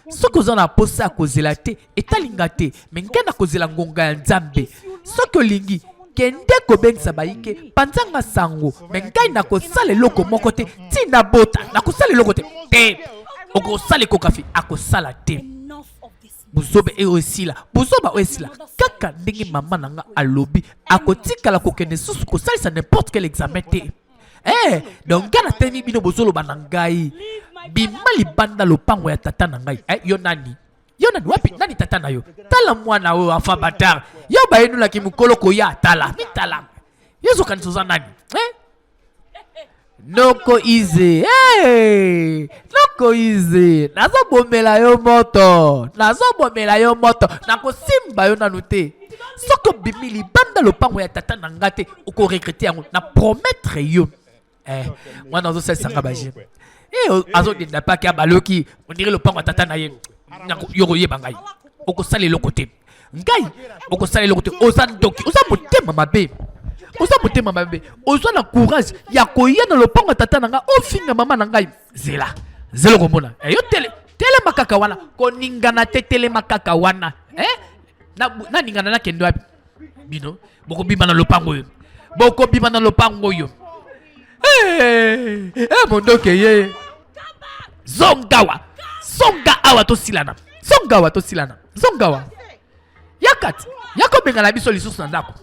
soki oza na mposa ya kozela te etali nga te me ngai nakozela ngonga ya nzambe soki olingi kende kobengisa bayike panza nga sango me ngai nakosala eloko moko te ntina bota nakosala eloko te te okosala ekokafi akosala te buzoba oyo esila buzoba oyo esila kaka ndenge mama na nga alobi akotikala kokende susu kosalisa n'importe quel examen te Eh, donc nga natemi bino bozoloba na ngai bima libanda lopango ya tata na ngai eh, yo nani yo nani wapi nani tata na yo tala mwana oyo enfant batard yo bayenolaki mokolo koya tala mitala yo ozokanisa oza nani eh? noko ize hey! noko ize nazobomela yo moto nazobomela yo moto nakosimba yo nanu te soki obimi libanda lopango ya tata na nga te okoregrete yango na promettre yo eh, mwana azosalisa nga baje eh, azodenda paki abaloki ondire lopango ya tata na ye yo koyeba ngai okosala eloko te ngai okosala eloko te oza ndoki oza motema mabe oza motema mabe oza na courage ya koya na lopango ya tata na ngai ofinga mama na ngai zela zela okomona eh, yo tele telema kaka wana koningana te telema kaka wana eh? Naningana nakende wapi bino bokobima na lopango oyo bokobima na lopango oyo hey, eh, hey, mondoke ye zonga awa zonga awa tosilana zonga awa tosilana zonga awa yaka ti yaka obengana biso lisusu na ndako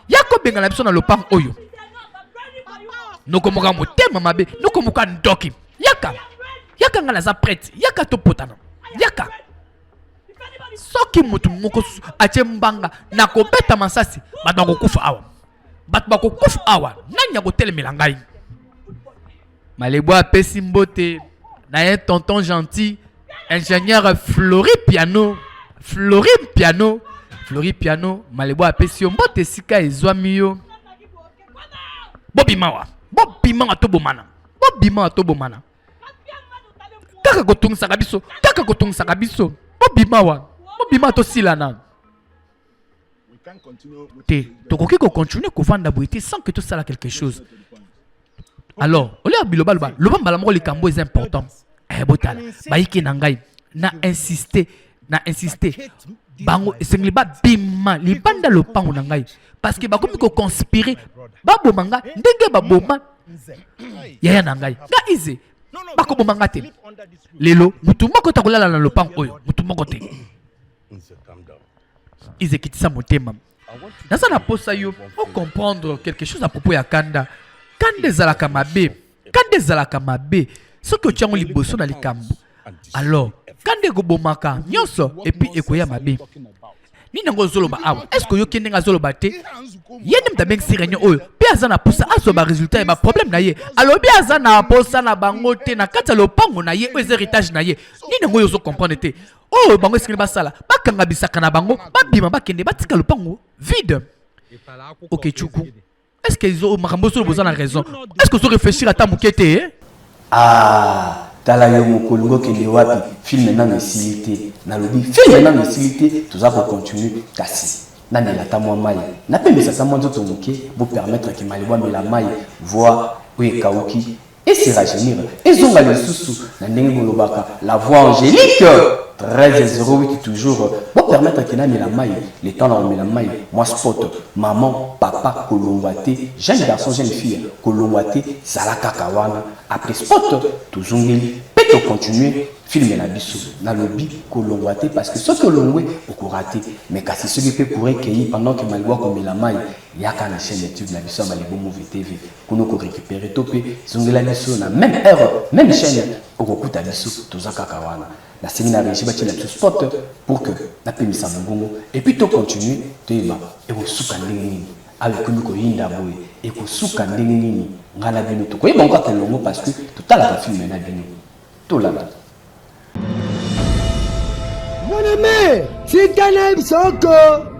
yaka obengana biso na lopango oyo nokomoka motema mabe nokomoka ndoki yaka yaka ngai naza prete yaka topotana yaka soki moto moko atie mbanga nakobeta masasi bato bakokufa awa Bato bakokufa awa, nani akotelemela ngai? Malebo apesi mbote na ye tonton gentil ingénieur Flori Piano, Flori Piano, Flori Piano. Malebo apesi yo mbote esika ezwami yo. Bobima wa, bobima wa, tobomana, bobima wa, tobomana. Kaka kotungisaka biso, kaka kotungisaka biso. Bobima wa, bobima, tosilana te. Tokoki kocontinue kovanda boye te sans que tosala quelque chose. Alors olia biloba, loba, loba mbala moko likambo eza important. Eh, botala bayike na ngai, na insiste, na insiste bango, esengeli babima libanda lopango na ngai parce que bakomi koconspire baboma nga ndenge baboma yaya na ngai. Nga ize bakoboma nga te lelo. Mutu moko te akolala na lopango oyo, mutu moko te. Izekitisa motema, naza na posa yo ocomprendre quelque chose à propos ya kanda. Kanda ezalaka mabe, kanda ezalaka mabe. Soki otiango liboso na likambo, alors kanda ekobomaka nyonso et puis ekoya mabe. Nini yango ozoloba awa? Est ce que oyoki ndenge azoloba te? Ye nde moto abengisi réunion oyo mpe aza na posa azwa baresultat ya baproblème na ye. Alobi aza na posa na bango te na kati ya lopango na ye oyo eza héritage na ye. Nini yango oyo ozocomprendre te? Oyo bango esengeli basala, bakanga bisaka na bango, babima, bakende, batika lopango vide. Ok, chuku, est ce que makambo osolo boza na raison? Est ce que ozo réfléchir ata moke te, eh? Ah, tala yo moko, olingi okende wapi? Film nano esili te. Nalobi film nano esili te, toza kocontinue. Kasi namela ata mwa mai, napemisa ata mwa nzoto moke. Bopermettre ke Malebo amela mai, voix oyo ekauki ese rajeunir, ezonga lisusu na ndenge bolobaka la voix angélique. 1308 toujours. Bopermettre ke namela mai. Le temps na komela mai, mwa spot. Maman, papa, kolongwa te. Jeune garçon, jeune fille, kolongwa te, zala kaka wana. Après spot, tozongeli mpe tocontinue film na biso. Nalobi kolongwa te parce que soki olongwe, okorater. Mais kasi soki mpe courant ekei pendant ke Malebo akomela mai, yaka na chaîne YouTube na biso ya Malebo Movie TV, kuna okorécupérer, to mpe zongela biso na même heure, même chaîne, okokuta biso toza kaka wana. Nasengi na régie batiela biso spot pour que napemisa mongongo et puis tocontinue, toyeba ekosuka ndenge nini. Awa ekomi koyinda boye, ekosuka ndenge nini? Ngai na bino tokoyeba ngo kaka elongo parce que totalaka film na bino. Tolanda. Mon ami, tika na biso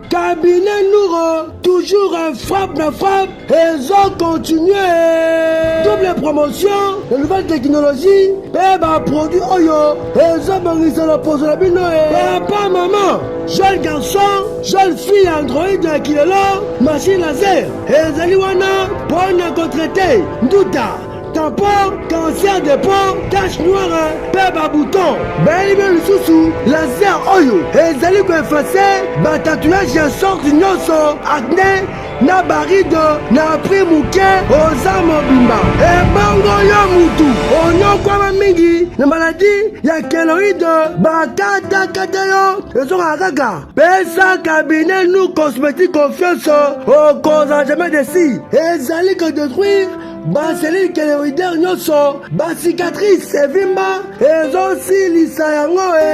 cabinet Nouro, toujours un frappe na frappe, ezo continuer. Double promotion, de nouvelles technologies, mpe baproduit oyo ezobongisa loposo na bino. E papa, mama, jeune garçon, jeune fille, android ya kilelo, machine laser ezali wana mpo na kotraiter nduta, tampon, cancer de peau, tache noire mpe babouton. Bayeli bino lisusu laser oyo ezali koeffacer batatouage ya sorte nyonso, acné na barides na prix moke. Oza mobimba ebongo yo mutu onyokwama mingi na maladie ya kéloïde, bakatakata yo ezongaka kaka, pesa cabinet Nu Cosmétique confiance, okozala jamais déçu. Ezali kodétruire bacellules kéloïdaires nyonso, bacicatrice evimba, ezosilisa yango. E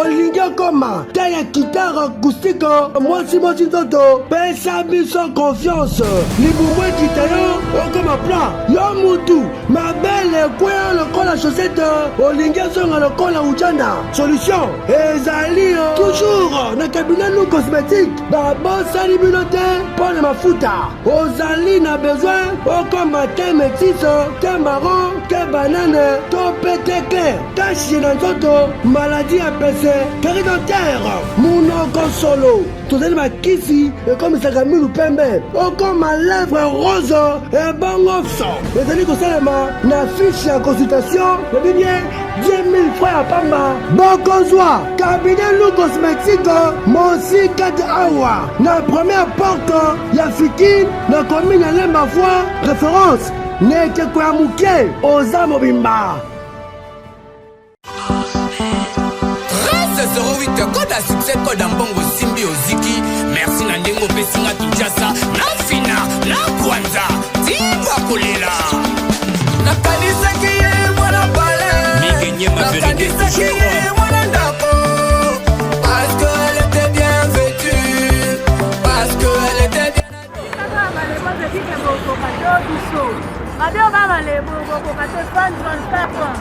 olingi okoma te ya guitare acoustique, mwasi mwasi nzoto, pesa biso confiance. Libumu ekita yo, okoma plat, yo mutu mabele ekweya lokola chaussette, olingi ezonga lokola ujana, solution ezali toujours na cabinet Nu Cosmétique. Babosani bino te mpo na mafuta. Ozali na besoin okoma te métisse, te marron, te banane to mpe te clair, tache na nzoto, maladie ya pese, carie dentaire, munoko solo, tozali bakisi ekomisaka minu pembe, okoma lèvre rose ebongo. So ezali kosalema na fiche ya consultation, lobi bien 10 000 francs ya pamba. Bokozwa cabinet Nu Cosmétique mosika te, awa na première porte ya Fikine, na commune ya Lemba, voie référence na ekeko ya moke. Oza mobimba. 1308 code ya succès, code ya mbongo. Simbi oziki, merci na ndenge opesinga Kinshasa na fina na kwanza timba kolela. Nakanisaki ye mwana pale, nakanisaki ye mwana ndako, parce que elle était bien vêtue, parce que elle était bien. de fan 24 ans.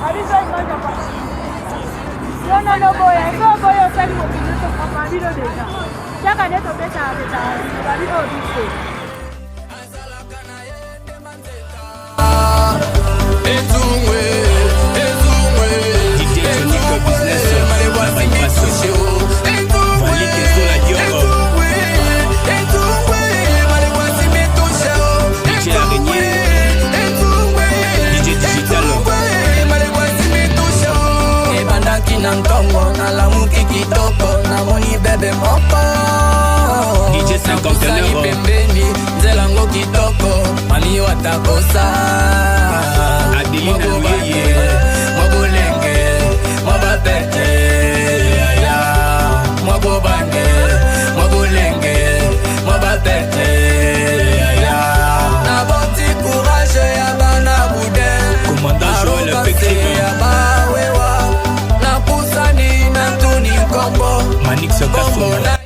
Abiso image ya papa. Yo nono boya, so boya osali mokili to papa bino deja. Chaque année tobetaka betaka babi oyo biso. Ebandaki na ntongo, nalamuki kitoko, namoni bebe moko DJ Napusani pembeni, nzela ngo kitoko, mami watakosa Adeline Luyeye, mwa bolenge, mwa bapete, yaya, mwa bobange, mwa bolenge, mwa bapete, yaya. Naboti courage ya bana boudin, Commandant Joël arrogance Pekrime. ya bawewa, napusani natuni nkombo, Manix Kasonga.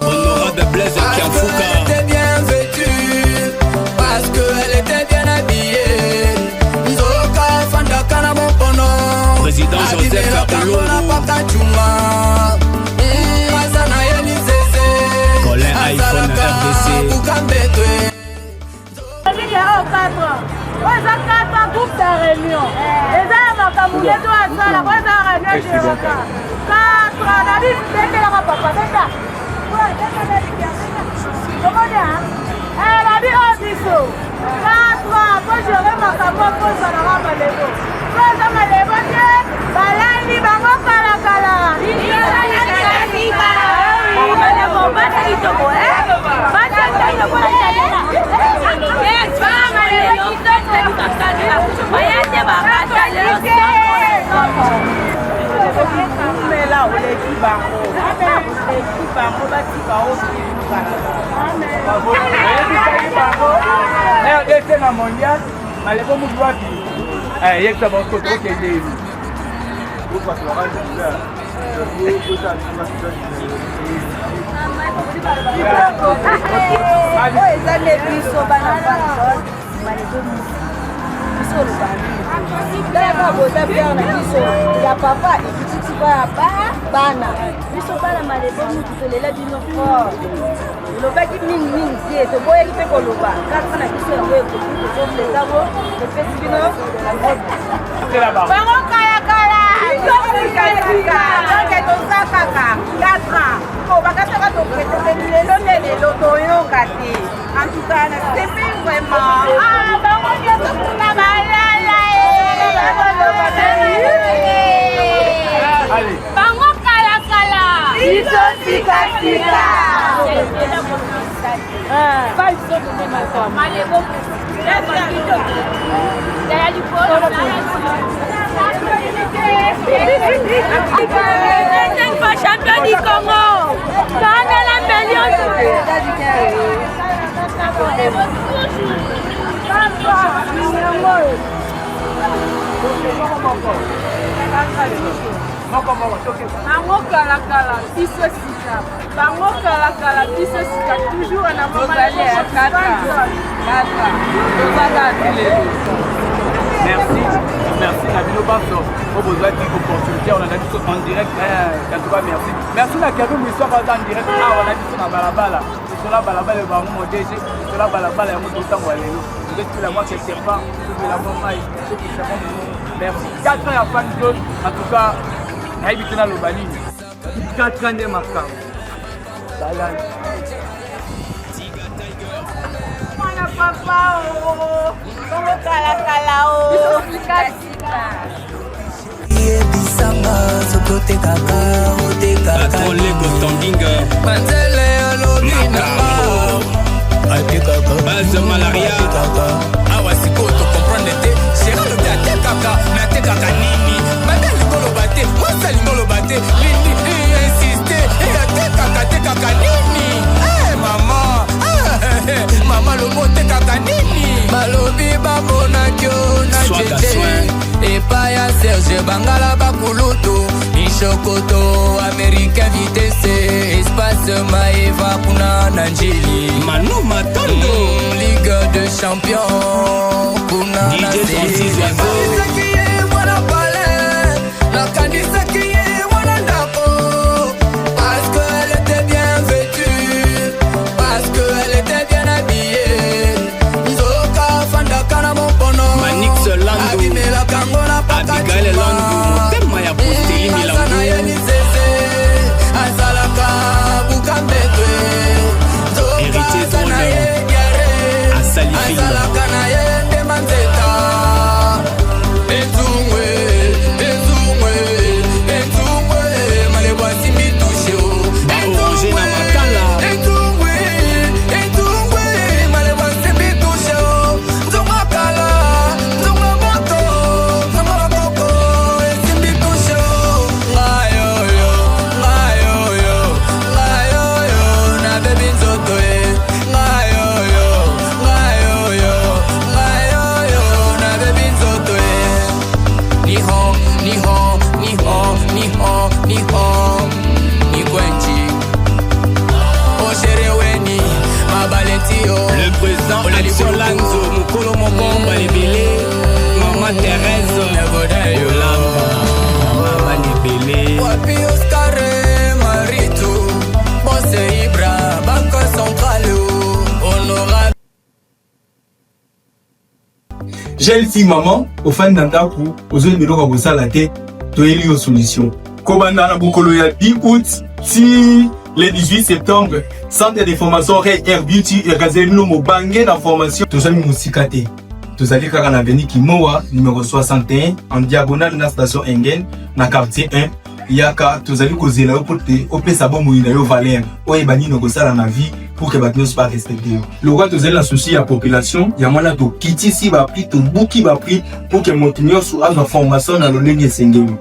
Honorable Blaise Kiamfuka. Elle était bien vêtue, parce qu'elle était bien habillée. Nzoka fandaka na mokono. Président Joseph Abimelaka Olongo. ngona paka Juma. Aza na ye lizeze. Colin iPhone Azalaka RDC. buka mbetwe. Oyo 4 ans. Oyo eza 4 ans groupe de réunion. Eza ya makambo nde to asala, oyo eza réunion géraka. 4 ans, na biso betelaka papa, beta. Oyo beta na likia, beta. Omoni ha? Eh, na bi oyo biso. 4 ans, po gérer makambo po ezalaka malebo. Po eza malebo te, balali bango kalakala. Umela oleki bango, oleki bango, batika Oyebisaki bango RDC na mondial malebo mutu wapi, yebisa bango tokende. Oyo eza nde biso bana fanzone malebo mutu biso oloba nini? Tala boza pere na biso ya papa ekititi pa ya bana biso bana malebo mutu tolela bino fort. Olobaki mingimingi te, toboyaki mpe koloba kaka na biso yango ekoki kozofletango topesi bino. Bango kalakala, biso sikasika, donc toza kaka 4 ans po bakataka topretete lelo nde lelo toyoka te. En tout cas nasepe vraiment. Ah, bango nyonso kuna balala. Bango kalakala, biso sikasika. Malebo cinq fois champion du Congo. Tondela million. Bango kalakala, biso sika. Bango kalakala, biso sika, toujours na mama. Merci, merci na bino banso oyo bozwaki opportunité olanda biso en direct. En tout cas merci, merci na Kevin Mwiswaka aza en direct awa na biso na balabala tosola balabala bango mo DG tosola balabala yango totango ya lelo tozotila mwa quelque part, tozela mwa mai, tokisa mwa mongongo. Merci, 4 ans ya fan zone. En tout cas nayebi te naloba nini. 4 ans nde makambo balali. Mwana papa o bongo kalakala o sikasika. Yebisanga soki otekaka, otekaka. Patron Lego Standing. Banzele alobi nanga atekaka. Base malaria. Awa sikoyo tocomprendre te, sheri alobi atekaka, me atekaka nini? Mabe alingi oloba te, mwasi alingi oloba te, lindi insiste, atekaka, atekaka nini? Eh, mama, eh, mama lobi otekaka nini? Balobi bamonaki yo na Swaga jete soin. epai ya Serge Bangala. kulutu Mishokoto Américain vitesse Espace Maeva kuna na Njili Manu Matondo Ligue de champions kuna na DJ Francis Oiseau. Nakanisaki ye mwana palais Nakanisaki ye mwana ndako Parce que elle était bien vêtue Parce que elle était bien habillée Nzoka afandaka na mopono Manix Landu. Abimelaka ngo na Abigail Landu motema ya posteli aza na ye milango lisese azalaka bukambetwe nzoka Héritier aza na Drone. ye diare Asali film. azalaka na ye ndema nzeta ezungwe ezungwe ezungwe malebo asimbi tushe o Baroger na makala. ezungwe ezungwe malebo asimbi tushe o nzongo akala nzongo moto nzongo bakoko esimbi tushe o ngai oyo ngai oyo ngai oyo nabebi nzoto e ngai oyo ngai oyo ngai oyo nabebi nzoto e Nihon, Nihon, Nihon, Nihon, Nihon, Nikwenchi. Oshereweni, Mabalentio. Le président Action Lanzo mokolo moko balebele mama Thérèse Olamba mama balebele Wapi Oscar Maritu, Bosse Ibra, Banque Centrale, Honorable. Jeune fille maman ofandi na ndako ozwi biloko ya kosala te toyeli yo solution kobanda na mokolo ya 10 août ti le 18 septembre centre de formation Ray Air Beauty ekazeli bino mobange na formation tozali mosika te tozali kaka na avenue Kimoa numéro 61 en diagonale na station Engen na quartier 1 yaka tozali kozela yo mpo te opesa bomoi na yo valeur oyeba nini okosala na vie pour que bato nyonso barespecte yo lokola tozali na souci ya population yango wana tokitisi baprix tobuki baprix pour que moto nyonso azwa formation na lolenge esengeli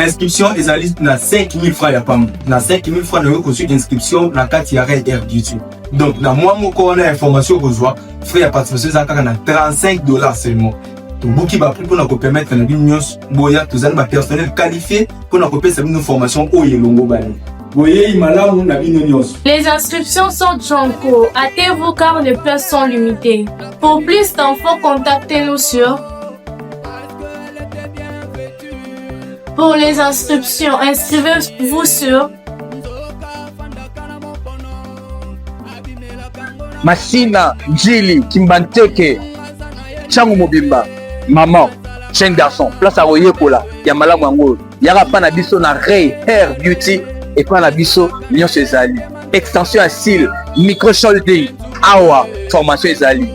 inscription ezali na 5000 francs ya pamba na 5000 francs nayoki kozwi inscription na kati ya Red Air Beauty donc na mwa moko wana ya information okozwa frais ya participation eza kaka na 35 dollars seulement tobuki baprix mpona kopermettre na bino nyonso boya tozali bapersonnel qualifié mpona kopesa bino formation oyo elongo bani boyei malamu na bino nyonso Les inscriptions sont en cours. Hâtez-vous car les places sont limitées. Pour plus d'infos, contactez-nous sur Pour les inscriptions, inscrivez-vous sur Masina, Njili, Kimbanteke, Tshangu mobimba, maman, jeune garçon, place ya koyekola ya malamu yango oyo. Yaka pa na biso na Ray Hair Beauty epa na biso nyonso ezali. Extension ya cils, micro shielding, awa formation ezali.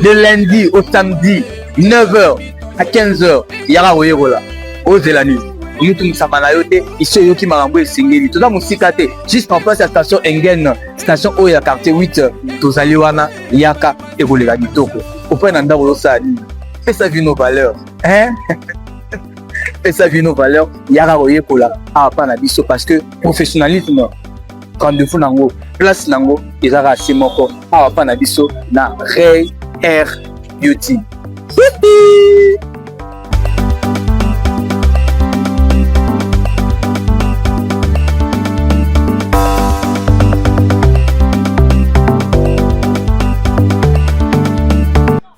De lundi au samedi, 9h à 15h, yaka koyekola. Ozela nini? omitungisama na yo te esi oyoki makambo esengeli toza mosika te juste en face ya station Engen station oyo ya quartier 8 tozali wana yaka ekoleka kitoko opai na ndako ozosala nini pesa vino valeur hein? pesa vino valeur yaka koyekola awa pa na biso parce que professionnalisme rendez-vous nango place nango ezaka se moko awa pa na biso na Ray Air Beauty. Hihi!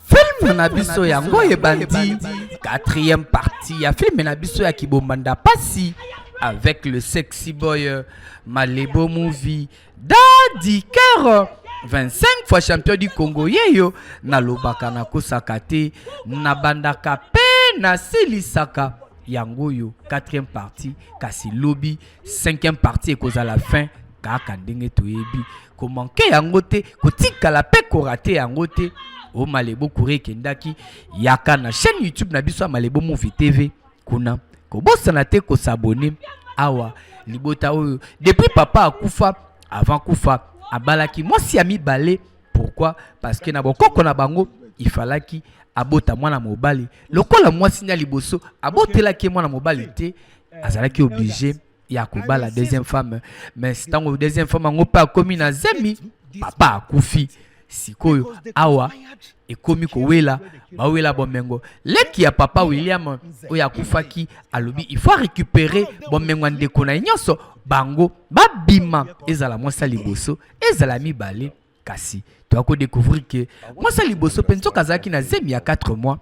Film na biso yango ebandi quatrième partie ya film na biso ya kibombanda pasi avec le sexy boy Malebo movie Daddy Cœur 25 fois champion du Congo yeyo nalobaka nakosaka te nabandaka pe nasilisaka yango oyo quatrième partie kasi lobi cinquième partie ekozala fin kaka ndenge toyebi komanke yango te kotikala pe korate yango te o Malebo courrier ekendaki yaka na chaîne YouTube na biso ya Malebo Movie TV kuna kobosana te kosabone awa libota oyo depuis papa akufa avant kufa abalaki mwasi ya mibale pourquoi parce que na bokoko na bango ifalaki abota mwana mobali lokola mwasi na liboso abotelaki ye mwana mobali te azalaki oblige ya kobala deuxième femme mais ntango deuxième femme yango mpe akomi na zemi papa akufi. Sikoyo awa ekomi kowela bawela bomengo. Leki ya papa William oyo akufaki alobi il faut récupérer bomengo ya ndeko na ye nyonso, bango babima, ezala mwasi ya liboso ezala mibale. Kasi toya ko découvrir que mwasi ya liboso mpe nzoka azalaki na zemi ya 4 mois.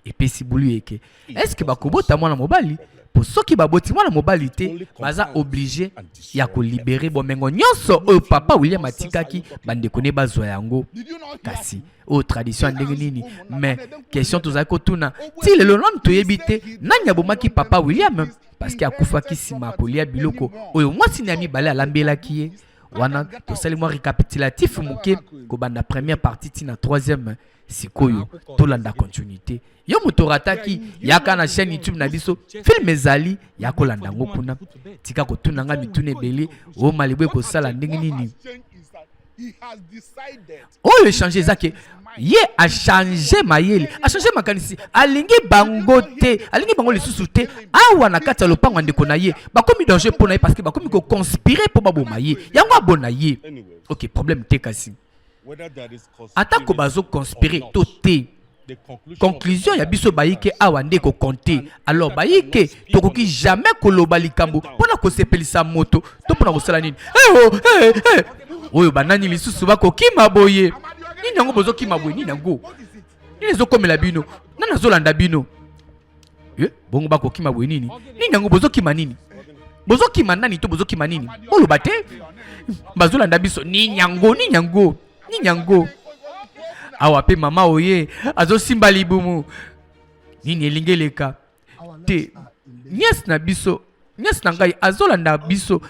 Epesi bulu eke est-ce que bakobota mwana mobali? Po soki baboti mwana mobali te, baza oblige ya kolibere bomengo nyonso oyo papa William atikaki, bandeko ne bazwa yango. Kasi oyo tradition ya ndenge nini? Mais question tozali kotuna ti lelo nanu toyebi te nani abomaki papa William, parce que akufaki nsima ya kolia biloko oyo mwasi na ya mibale alambelaki ye. Wana tosali mwa récapitulatif moke kobanda première partie ti na troisième. Sikoyo tolanda continuité. Yo moto orataki, yaka na chaîne YouTube na biso, film ezali ya kolanda yango kuna. Tika kotuna nga mituna ebele, o Malibu ekosala ndenge nini? Oyo échange eza ke ye a changer mayele, a changer makanisi, alingi bango te, alingi bango lisusu te. Awa na kati ya lopango ya ndeko na ye, bakomi danger mpo na ye parce que bakomi ko conspirer mpo baboma ye. Yango abona ye. Ok, problème te kasi. Atako bazo conspirer to te, conclusion ya biso bayike awa nde ko compter. Alors bayike tokoki jamais koloba likambo mpona kosepelisa moto to mpona kosala nini. Eh oh, eh, eh. Oyo banani lisusu bakokima boye? Nini yango bozokima boye? Nini yango? Nini ezokomela bino? Nani azolanda bino? Eh, bongo bakokima boye nini? Nini yango bozokima nini? Bozokima nani to bozokima nini? Boloba te. Bazolanda biso nini yango? Nini yango? Nini yango? Awa pe mama oye azosimba libumu. Nini elingi eleka te? Nièce na biso, nièce na ngai azolanda biso,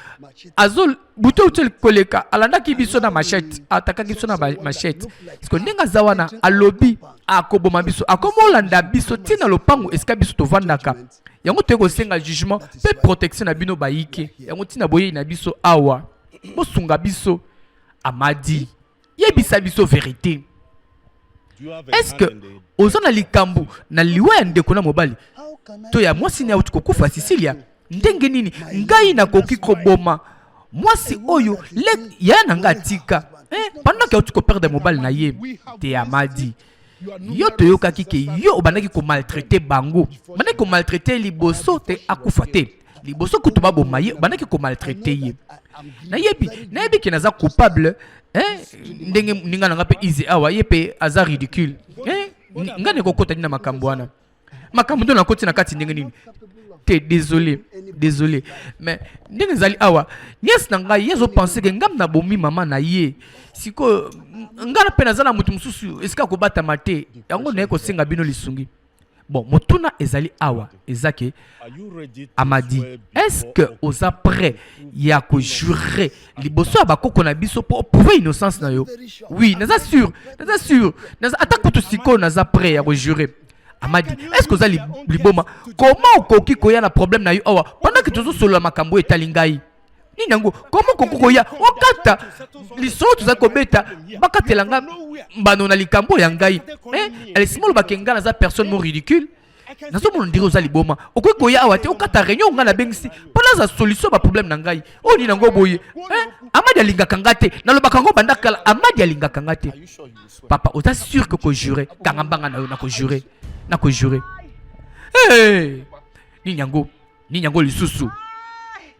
azo butu euti koleka alandaki biso na machette, atakaki biso na machette. Parce que ndenge aza wana alobi akoboma biso, akomolanda biso ti na lopango esika biso tovandaka. Yango toyei kosenga jugement mpe protection na bino bayike. Yango ntina boyei na biso awa, bosunga biso. Amadi, yebisa biso verite. Est-ce que oza na likambo na liwa ya ndeko na mobali to ya mwasi na auti kokufa Cecilia? Ndenge nini ngai nakoki koboma mwasi oyo yaya na ngai atika, eh, pendant ke auti koperdre mobali na ye te? Amadi, yo toyokaki ke yo obandaki komaltraite bango, obandaki komaltraite liboso te akufa te, liboso kutu baboma ye obandaki komaltraite ye. Nayebi, nayebi ke naza coupable, eh, ndenge ninga na nga mpe ize awa ye mpe aza ridicule, eh, ngai nakokota nini na makambo wana? Makambo ndo nakoti na kati ndenge nini te? Désolé, désolé, mais ndenge ezali awa, nièce na ngai ye azopense ke ngai nabomi mama na ye. Sikoyo ngai mpe naza na moto mosusu esika kobatama te, yango naye kosenga bino lisungi. Bon, motuna ezali awa eza ke Amadi, est-ce que oza prêt ya kojurer liboso ya bakoko na biso mpo prouver innocence na yo? Oui, naza sûr, naza sûr, naza ata kutu sikoyo naza prêt ya kojurer. Amadi, est-ce que oza liboma? Comment okoki koya na problème na yo awa pendant que tozosolola makambo etali ngai? Nini yango? Comment okoki koya okata lisolo tozali kobeta, bakatela nga mbano na likambo ya ngai? Eh, alisima olobake ngai naza personne mo ridicule. Nazomona ndire oza liboma. Okoki koya awa te okata réunion ngai nabengisi mpo naza solution ba problème na ngai. Oyo nini yango boye? Eh, Amadi alingaka nga te. Nalobaka yango banda kala, Amadi alingaka nga te. Papa, oza sûr que kojurer? Kanga mbanga na yo, nakojurer, nakojurer. Hey! Nini yango? Nini yango lisusu?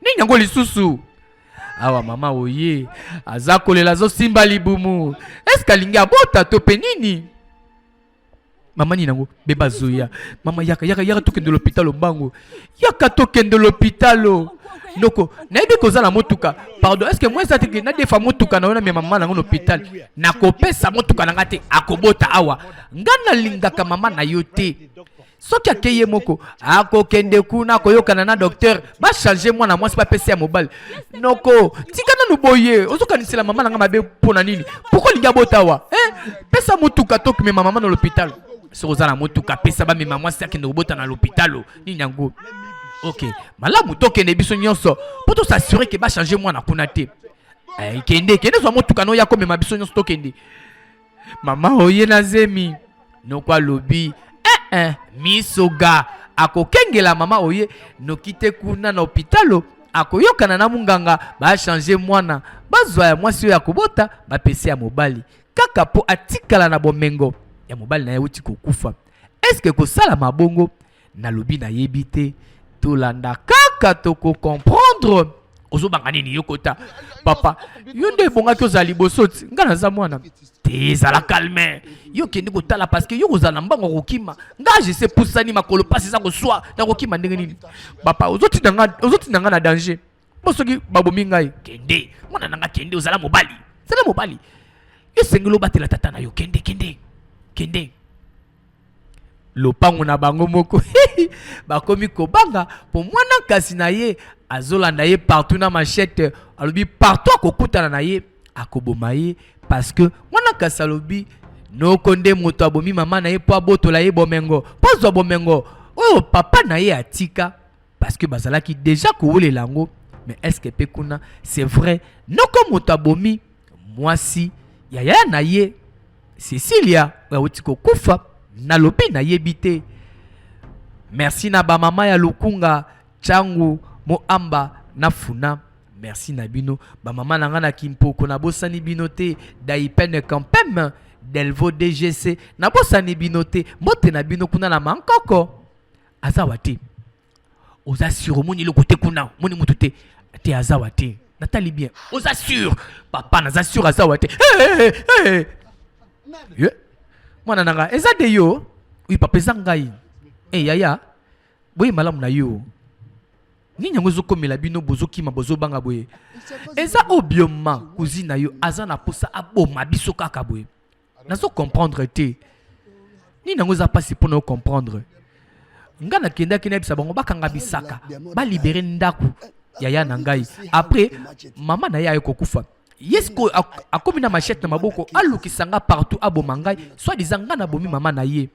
Nini yango lisusu? Awa mama oye aza kolela, azosimba libumu. Eske alingi abota to pe nini? Mama nini yango? Beba azoya. Mama yaka, yaka, yaka tokende l'hôpital mbango. Yaka tokende l'hôpital. Noko, nayebi koza na motuka. Pardon, est-ce que moi eza te ke nadefa motuka na yo na mema mama nango na hôpital? Nakopesa motuka na nga te, akobota awa. Nga nalingaka mama na yo te. Soki akei ye moko, akokende kuna koyokana na docteur, bachange mwana mwasi bapesi ya mobali. Noko, tika nanu boye, ozokanisela mama na nga mabe mpo na nini? Pourquoi olingi abota awa? Eh, pesa motuka tokimema mama na l'hôpital. Soki oza na motuka, pesa bamema mwasi akende kobota na l'hôpital. Nini yango? Ok, malamu tokende biso nyonso mpo tosasure ke bachange mwana kuna te. Eh, kende, kende zwa motuka na oya komema biso nyonso tokende. Mama oye na zemi. Noko alobi, eh, eh, misoga akokengela mama oye noki te kuna na hôpital, akoyokana na munganga bachange mwana, bazwa ya mwasi oyo akobota bapesi ya mobali. kaka mpo atikala na bomengo ya mobali na ye auti kokufa. Eske ekosalama bongo? Nalobi nayebi te, tolanda kaka toko comprendre. Ozobanga nini yo kota papa? Yo nde ebongaki ozala liboso ti nga naza mwana te. Ezala calme, yo kende kotala parce que yo kozala na mbango kokima. Nga je sais pusani makolo pasi eza koswa na kokima ndenge nini? Papa ozotinda nga, ozotinda nga na danger. Bo soki babomi ngai, kende mwana na nga, kende ozala mobali, zala mobali. Yo esengeli obatela tata na yo, kende kende kende. Lopango na bango moko bakomi kobanga po mwana nkasi na ye azolanda ye partout na machette. Alobi partout akokutana na ye akoboma ye, parce que mwana nkasi alobi noko nde moto abomi mama na ye po abotola ye bomengo, po azwa bomengo oyo papa na ye atika, parce que bazalaki déjà kowelela yango. Mais est-ce que pe kuna c'est vrai noko moto abomi mwasi ya yaya na ye Cecilia oyo awuti kokufa? Nalobi nayebi te. Merci na ba mama ya Lukunga, Tshangu, Moamba na Funa. Merci na bino ba mama na nga na Kimpoko, nabosani bino te. Daipene Campem, Delvo DGC, nabosani bino te. Mbote na bino kuna na Mankoko. Azawa te. Oza sur omoni eloko te kuna, omoni mutu te. Te azawa te. Natali bien. Oza sur. Papa naza sur azawa te. Hey, hey, hey. Yeah. Mwana na nga eza de yo. Oui papa eza ngai. Eh yaya. Boye malamu na yo. Nini yango ezokomela bino bozokima bozobanga boye? Eza obioma cousine na yo aza na posa aboma biso kaka boye. Nazo comprendre te. Nini yango eza pasi pona comprendre? Nga nakendaki nayebisa bango bakanga bisaka, ba libérer ndaku yaya na ngai. Après mama na ye aye kokufa. Ye sikoyo akomi na machette na maboko, alukisa nga partout aboma ngai, soit disant nga nabomi mama na ye.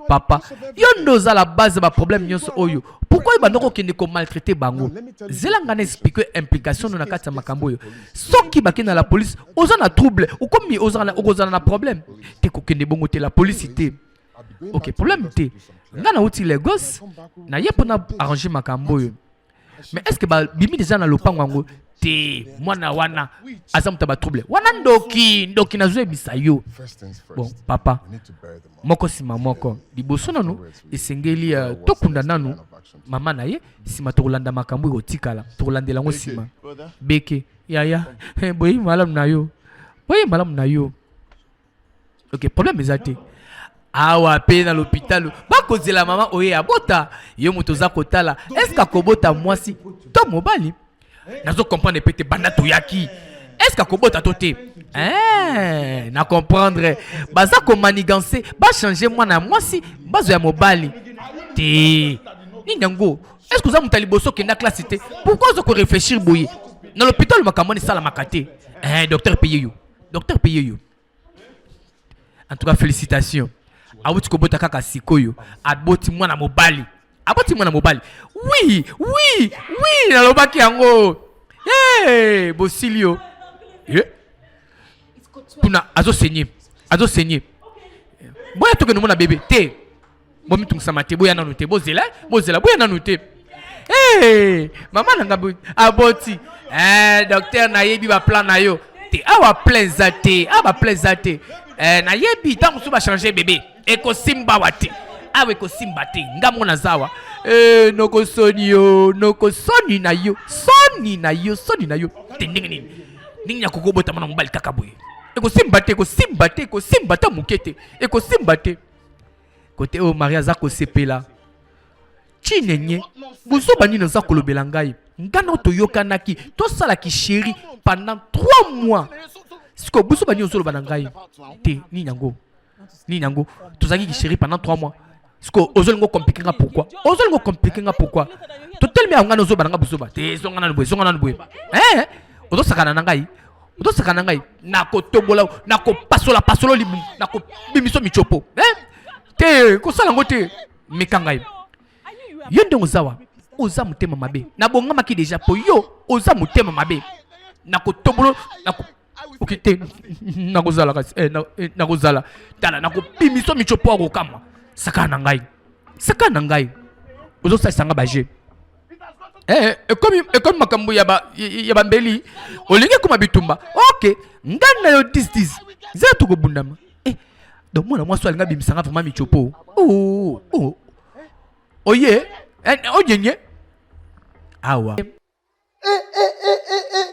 Papa, yo nde oza la base ya ba problème nyonso oyo. Pourquoi banda kokende ko maltraiter bango? Zela nga na expliquer implication no na kati ya makambo oyo. Soki bakende na la police, oza na trouble, okomi oza na okozala na problème. Te kokende bongo te la police te. Ok, problème te. Nga nauti Lagos, na ye pona arranger makambo oyo. Mais est-ce que ba bimi déjà na lopango yango te? Mwana wana aza moto ya ba trouble wana, ndoki ndoki, nazoyebisa yo. Bon papa, moko nsima moko, liboso nanu esengeli uh, tokunda nanu mama na ye, nsima tokolanda makambo ekotikala, tokolandela yango nsima. Beke yaya, boyebi malamu na yo, boyebi malamu na yo. Ok, problème eza te. Awa pe na l'hôpital bakozela mama oye abota. Yo moto oza kotala, est-ce akobota mwasi to mobali? Nazo comprendre pe te banda toyaki, est-ce akobota to te? Eh, na comprendre baza komaniganse bachanger mwana ya mwasi bazo ya mobali te. Nini yango? Est-ce que oza moto ya liboso okenda classe te? Pourquoi oza korefléchir boye na l'hôpital? Makambo wana esalamaka te. Eh, docteur peye yo, docteur peye yo. En tout cas félicitations. Awuti kobota kaka sikoyo, aboti mwana mobali, aboti mwana mobali. Oui oui oui, nalobaki yango. Hey, bosili yo. Yeah. Kuna azosenye, azosenye. Boya tokende mona bebe te. Bomitungisama te, boya nanu te, bozela bozela, boya nanu te. Hey, mama na nga aboti. Eh, docteur nayebi ba plan na yo te. Awa plein eza te, awa ba plein eza te. Eh, nayebi ntango mosusu bachange bebe ekosimba awa te, awa ekosimba te. Nga moko naza awa. Eh, noko soni yo, noko soni na yo, soni na yo, soni na yo te. Ndenge nini, ndenge ya kokobota mwana mobali kaka boye? Ekosimba te, ekosimba te, ekosimba ta moke te, ekosimba te. Kote oyo Marie aza kosepela. Chinenye, bozoba nini oza kolobela ngai? Nga na toyokanaki tosalaki chéri pendant 3 mois. Siko bozoba nini ozoloba na ngai? Te, nini yango? Nini yango? Tozalaki ki chéri pendant 3 mois. Siko ozolinga compliquer nga pourquoi? Ozolinga compliquer nga pourquoi? Totelemi yango nga ozoba na nga bozoba. Te zonga nanu boye, zonga nanu boye. Eh, ozosakana na ngai. Ozosakana na ngai. Nakotombola, nakopasola pasola libumu, nakobimiso michopo. Eh? Te, kosala yango te. Meka ngai. Yo ndenge oza wa, oza motema mabe. Nabongamaki deja po yo oza motema mabe. Nakotombolo, nako oki te, nakozala kasi eh, na, eh, nakozala tala, nakobimiso michopo akokamwa. Sakana na ngai, sakana na ngai. Ozosalisa nga ba jeu. Eh, ekomi ekomi makambo ya ba ya bambeli. Olingi ekoma bitumba. Ok, ngai na yo 10 10. Zela tokobundama. Eh, donc mwana mwasi oyo alingi abimisa nga vraiment michopo. Oh, oh. Oye, eh, onyenye. Awa. Eh, eh, eh, eh, eh.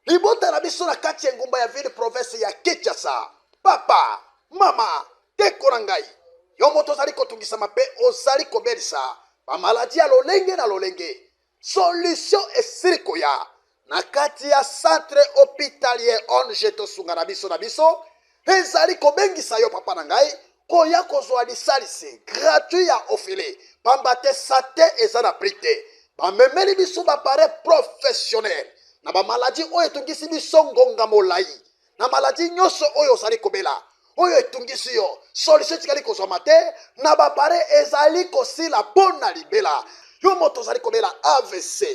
Libota na biso na kati ya engumba ya ville province ya Kinshasa. Papa, mama, ndeko na ngai, yo moto ozali kotungisama mpe ozali kobelisa bamaladi ya lolenge na lolenge, solution esili koya na kati ya centre hospitalier ong Tosunga na biso na biso ezali kobengisa yo papa na ngai koya kozwa lisalisi gratuit ya ofele, pamba te sante eza na prix te. Bamemeli biso baappareil professionnel na bamaladi oyo etungisi biso ngonga molai. Na maladi nyonso oyo ozali kobela, oyo etungisi yo, solution etikali kozwama te na baappareil, ezali kosila mpo na libela. Yo moto ozali kobela AVC,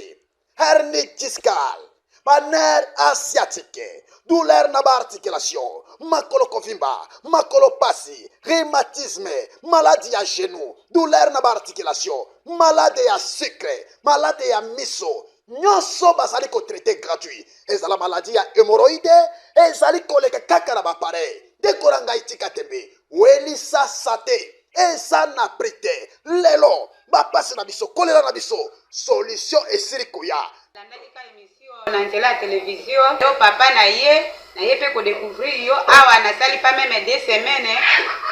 hernie discale, banerf asiatique, douleur na baarticulation, makolo kovimba, makolo pasi, rhumatisme, maladi ya genou, douleur na baarticulation, malade ya sucre, malade ya miso, nyonso bazali kotraite gratuit. Ezala maladi ya hemoroide, ezali koleka kaka na bapareil. Ndeko na ngai, tika tembe, welisa sante eza na prix te. Lelo bapasi na biso, kolela na biso, solution esili koya. Na nzela ya televizio yo papa na ye na ye mpe kodécouvrir yo awa, nasali pas même 2 semaines,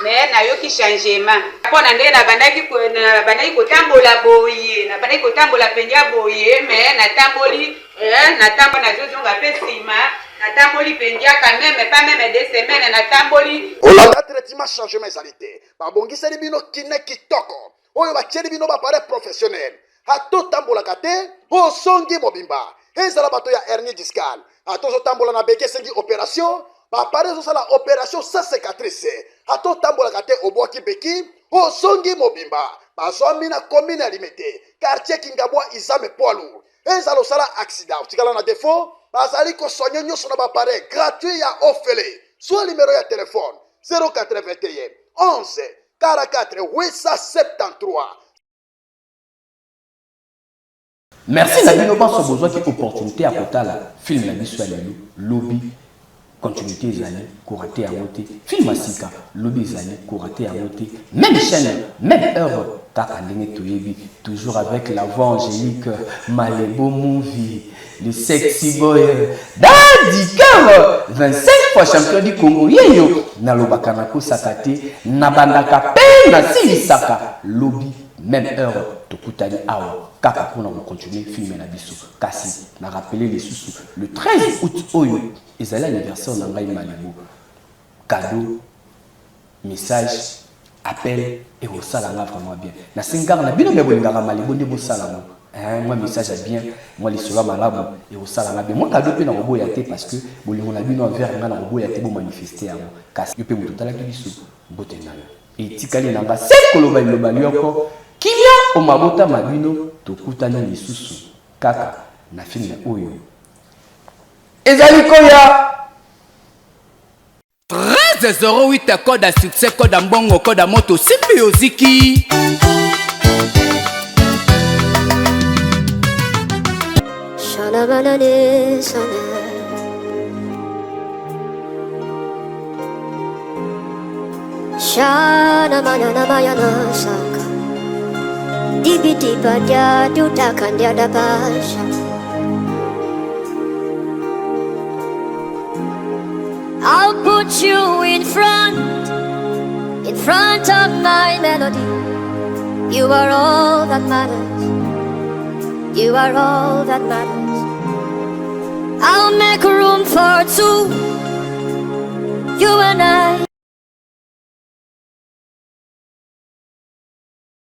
mais nayoki changement mpo na ndenge nabandaki kotambola boye, nabandaki kotambola mpenza boye, mais natamboli, natamboli, nazozonga mpe nsima. Natamboli mpenza quand même, pas même 2 semaines, natamboli. Olanda traitement, changement ezali te. Babongiseli bino kiné kitoko oyo batieli bino baappareil professionnel. Ata otambolaka te, osongi mobimba. Ezala bato ya hernie discale, ata ozotambola na béquille, esengi opération, baappareil ezosala opération sans cicatrice. Ata otambolaka te, obwaki béquille, ozongi mobimba. Bazwami na commune ya Limete, quartier Kingabwa, izame poids lourd. Ezala osala accident, otikala na défaut, bazali kosoigne nyonso na baappareil gratuit ya ofele. Zwa numero ya telefone 081 11 44 873. Merci na bino banso bozwaki opportunité ya kotala film na biso ya lelo. Lobi continuité ezali, korater yango te. Film ya sika lobi ezali, korater yango te. Même chaîne, même heure, kaka ndenge toyebi, toujours avec la voix angélique, Malebo Movie, le sexy boy Dadi Cœur, 25 fois champion du Congo. Yeyo nalobaka, nakosaka te, nabandaka mpe nasilisaka. Lobi même heure, tokutani awa kaka mpona kocontinue film na biso. Kasi na rappeler lisusu, le 13 août oyo ezali anniversaire na ngai Malebo. Cadeau, message, appel ekosala nga vraiment bien. Nasengi kaka na bino me bolingaka Malebo nde bosala ngo mwa message ya bien, mwa lisolo ya malamu ekosala nga bien. Mwa cadeau mpe nakoboya te, parce que bolingo na bino envers nga nakoboya te bomanifeste yango. Kasi yo mpe moto otalaki biso, mbote na yo. Etikali na nga se koloba liloba lyoko: kimia o mabota ma bino. Tokutani lisusu kaka na film oyo ezali koya. 1308, code ya succès, code ya mbongo, code ya moto, simbi oziki. Shana banane sana. Shana manana mayana saka. Dibi diba dia dutakan dia da pasha. I'll put you in front of my melody. You are all that matters. You are all that matters. I'll make room for two. You and I.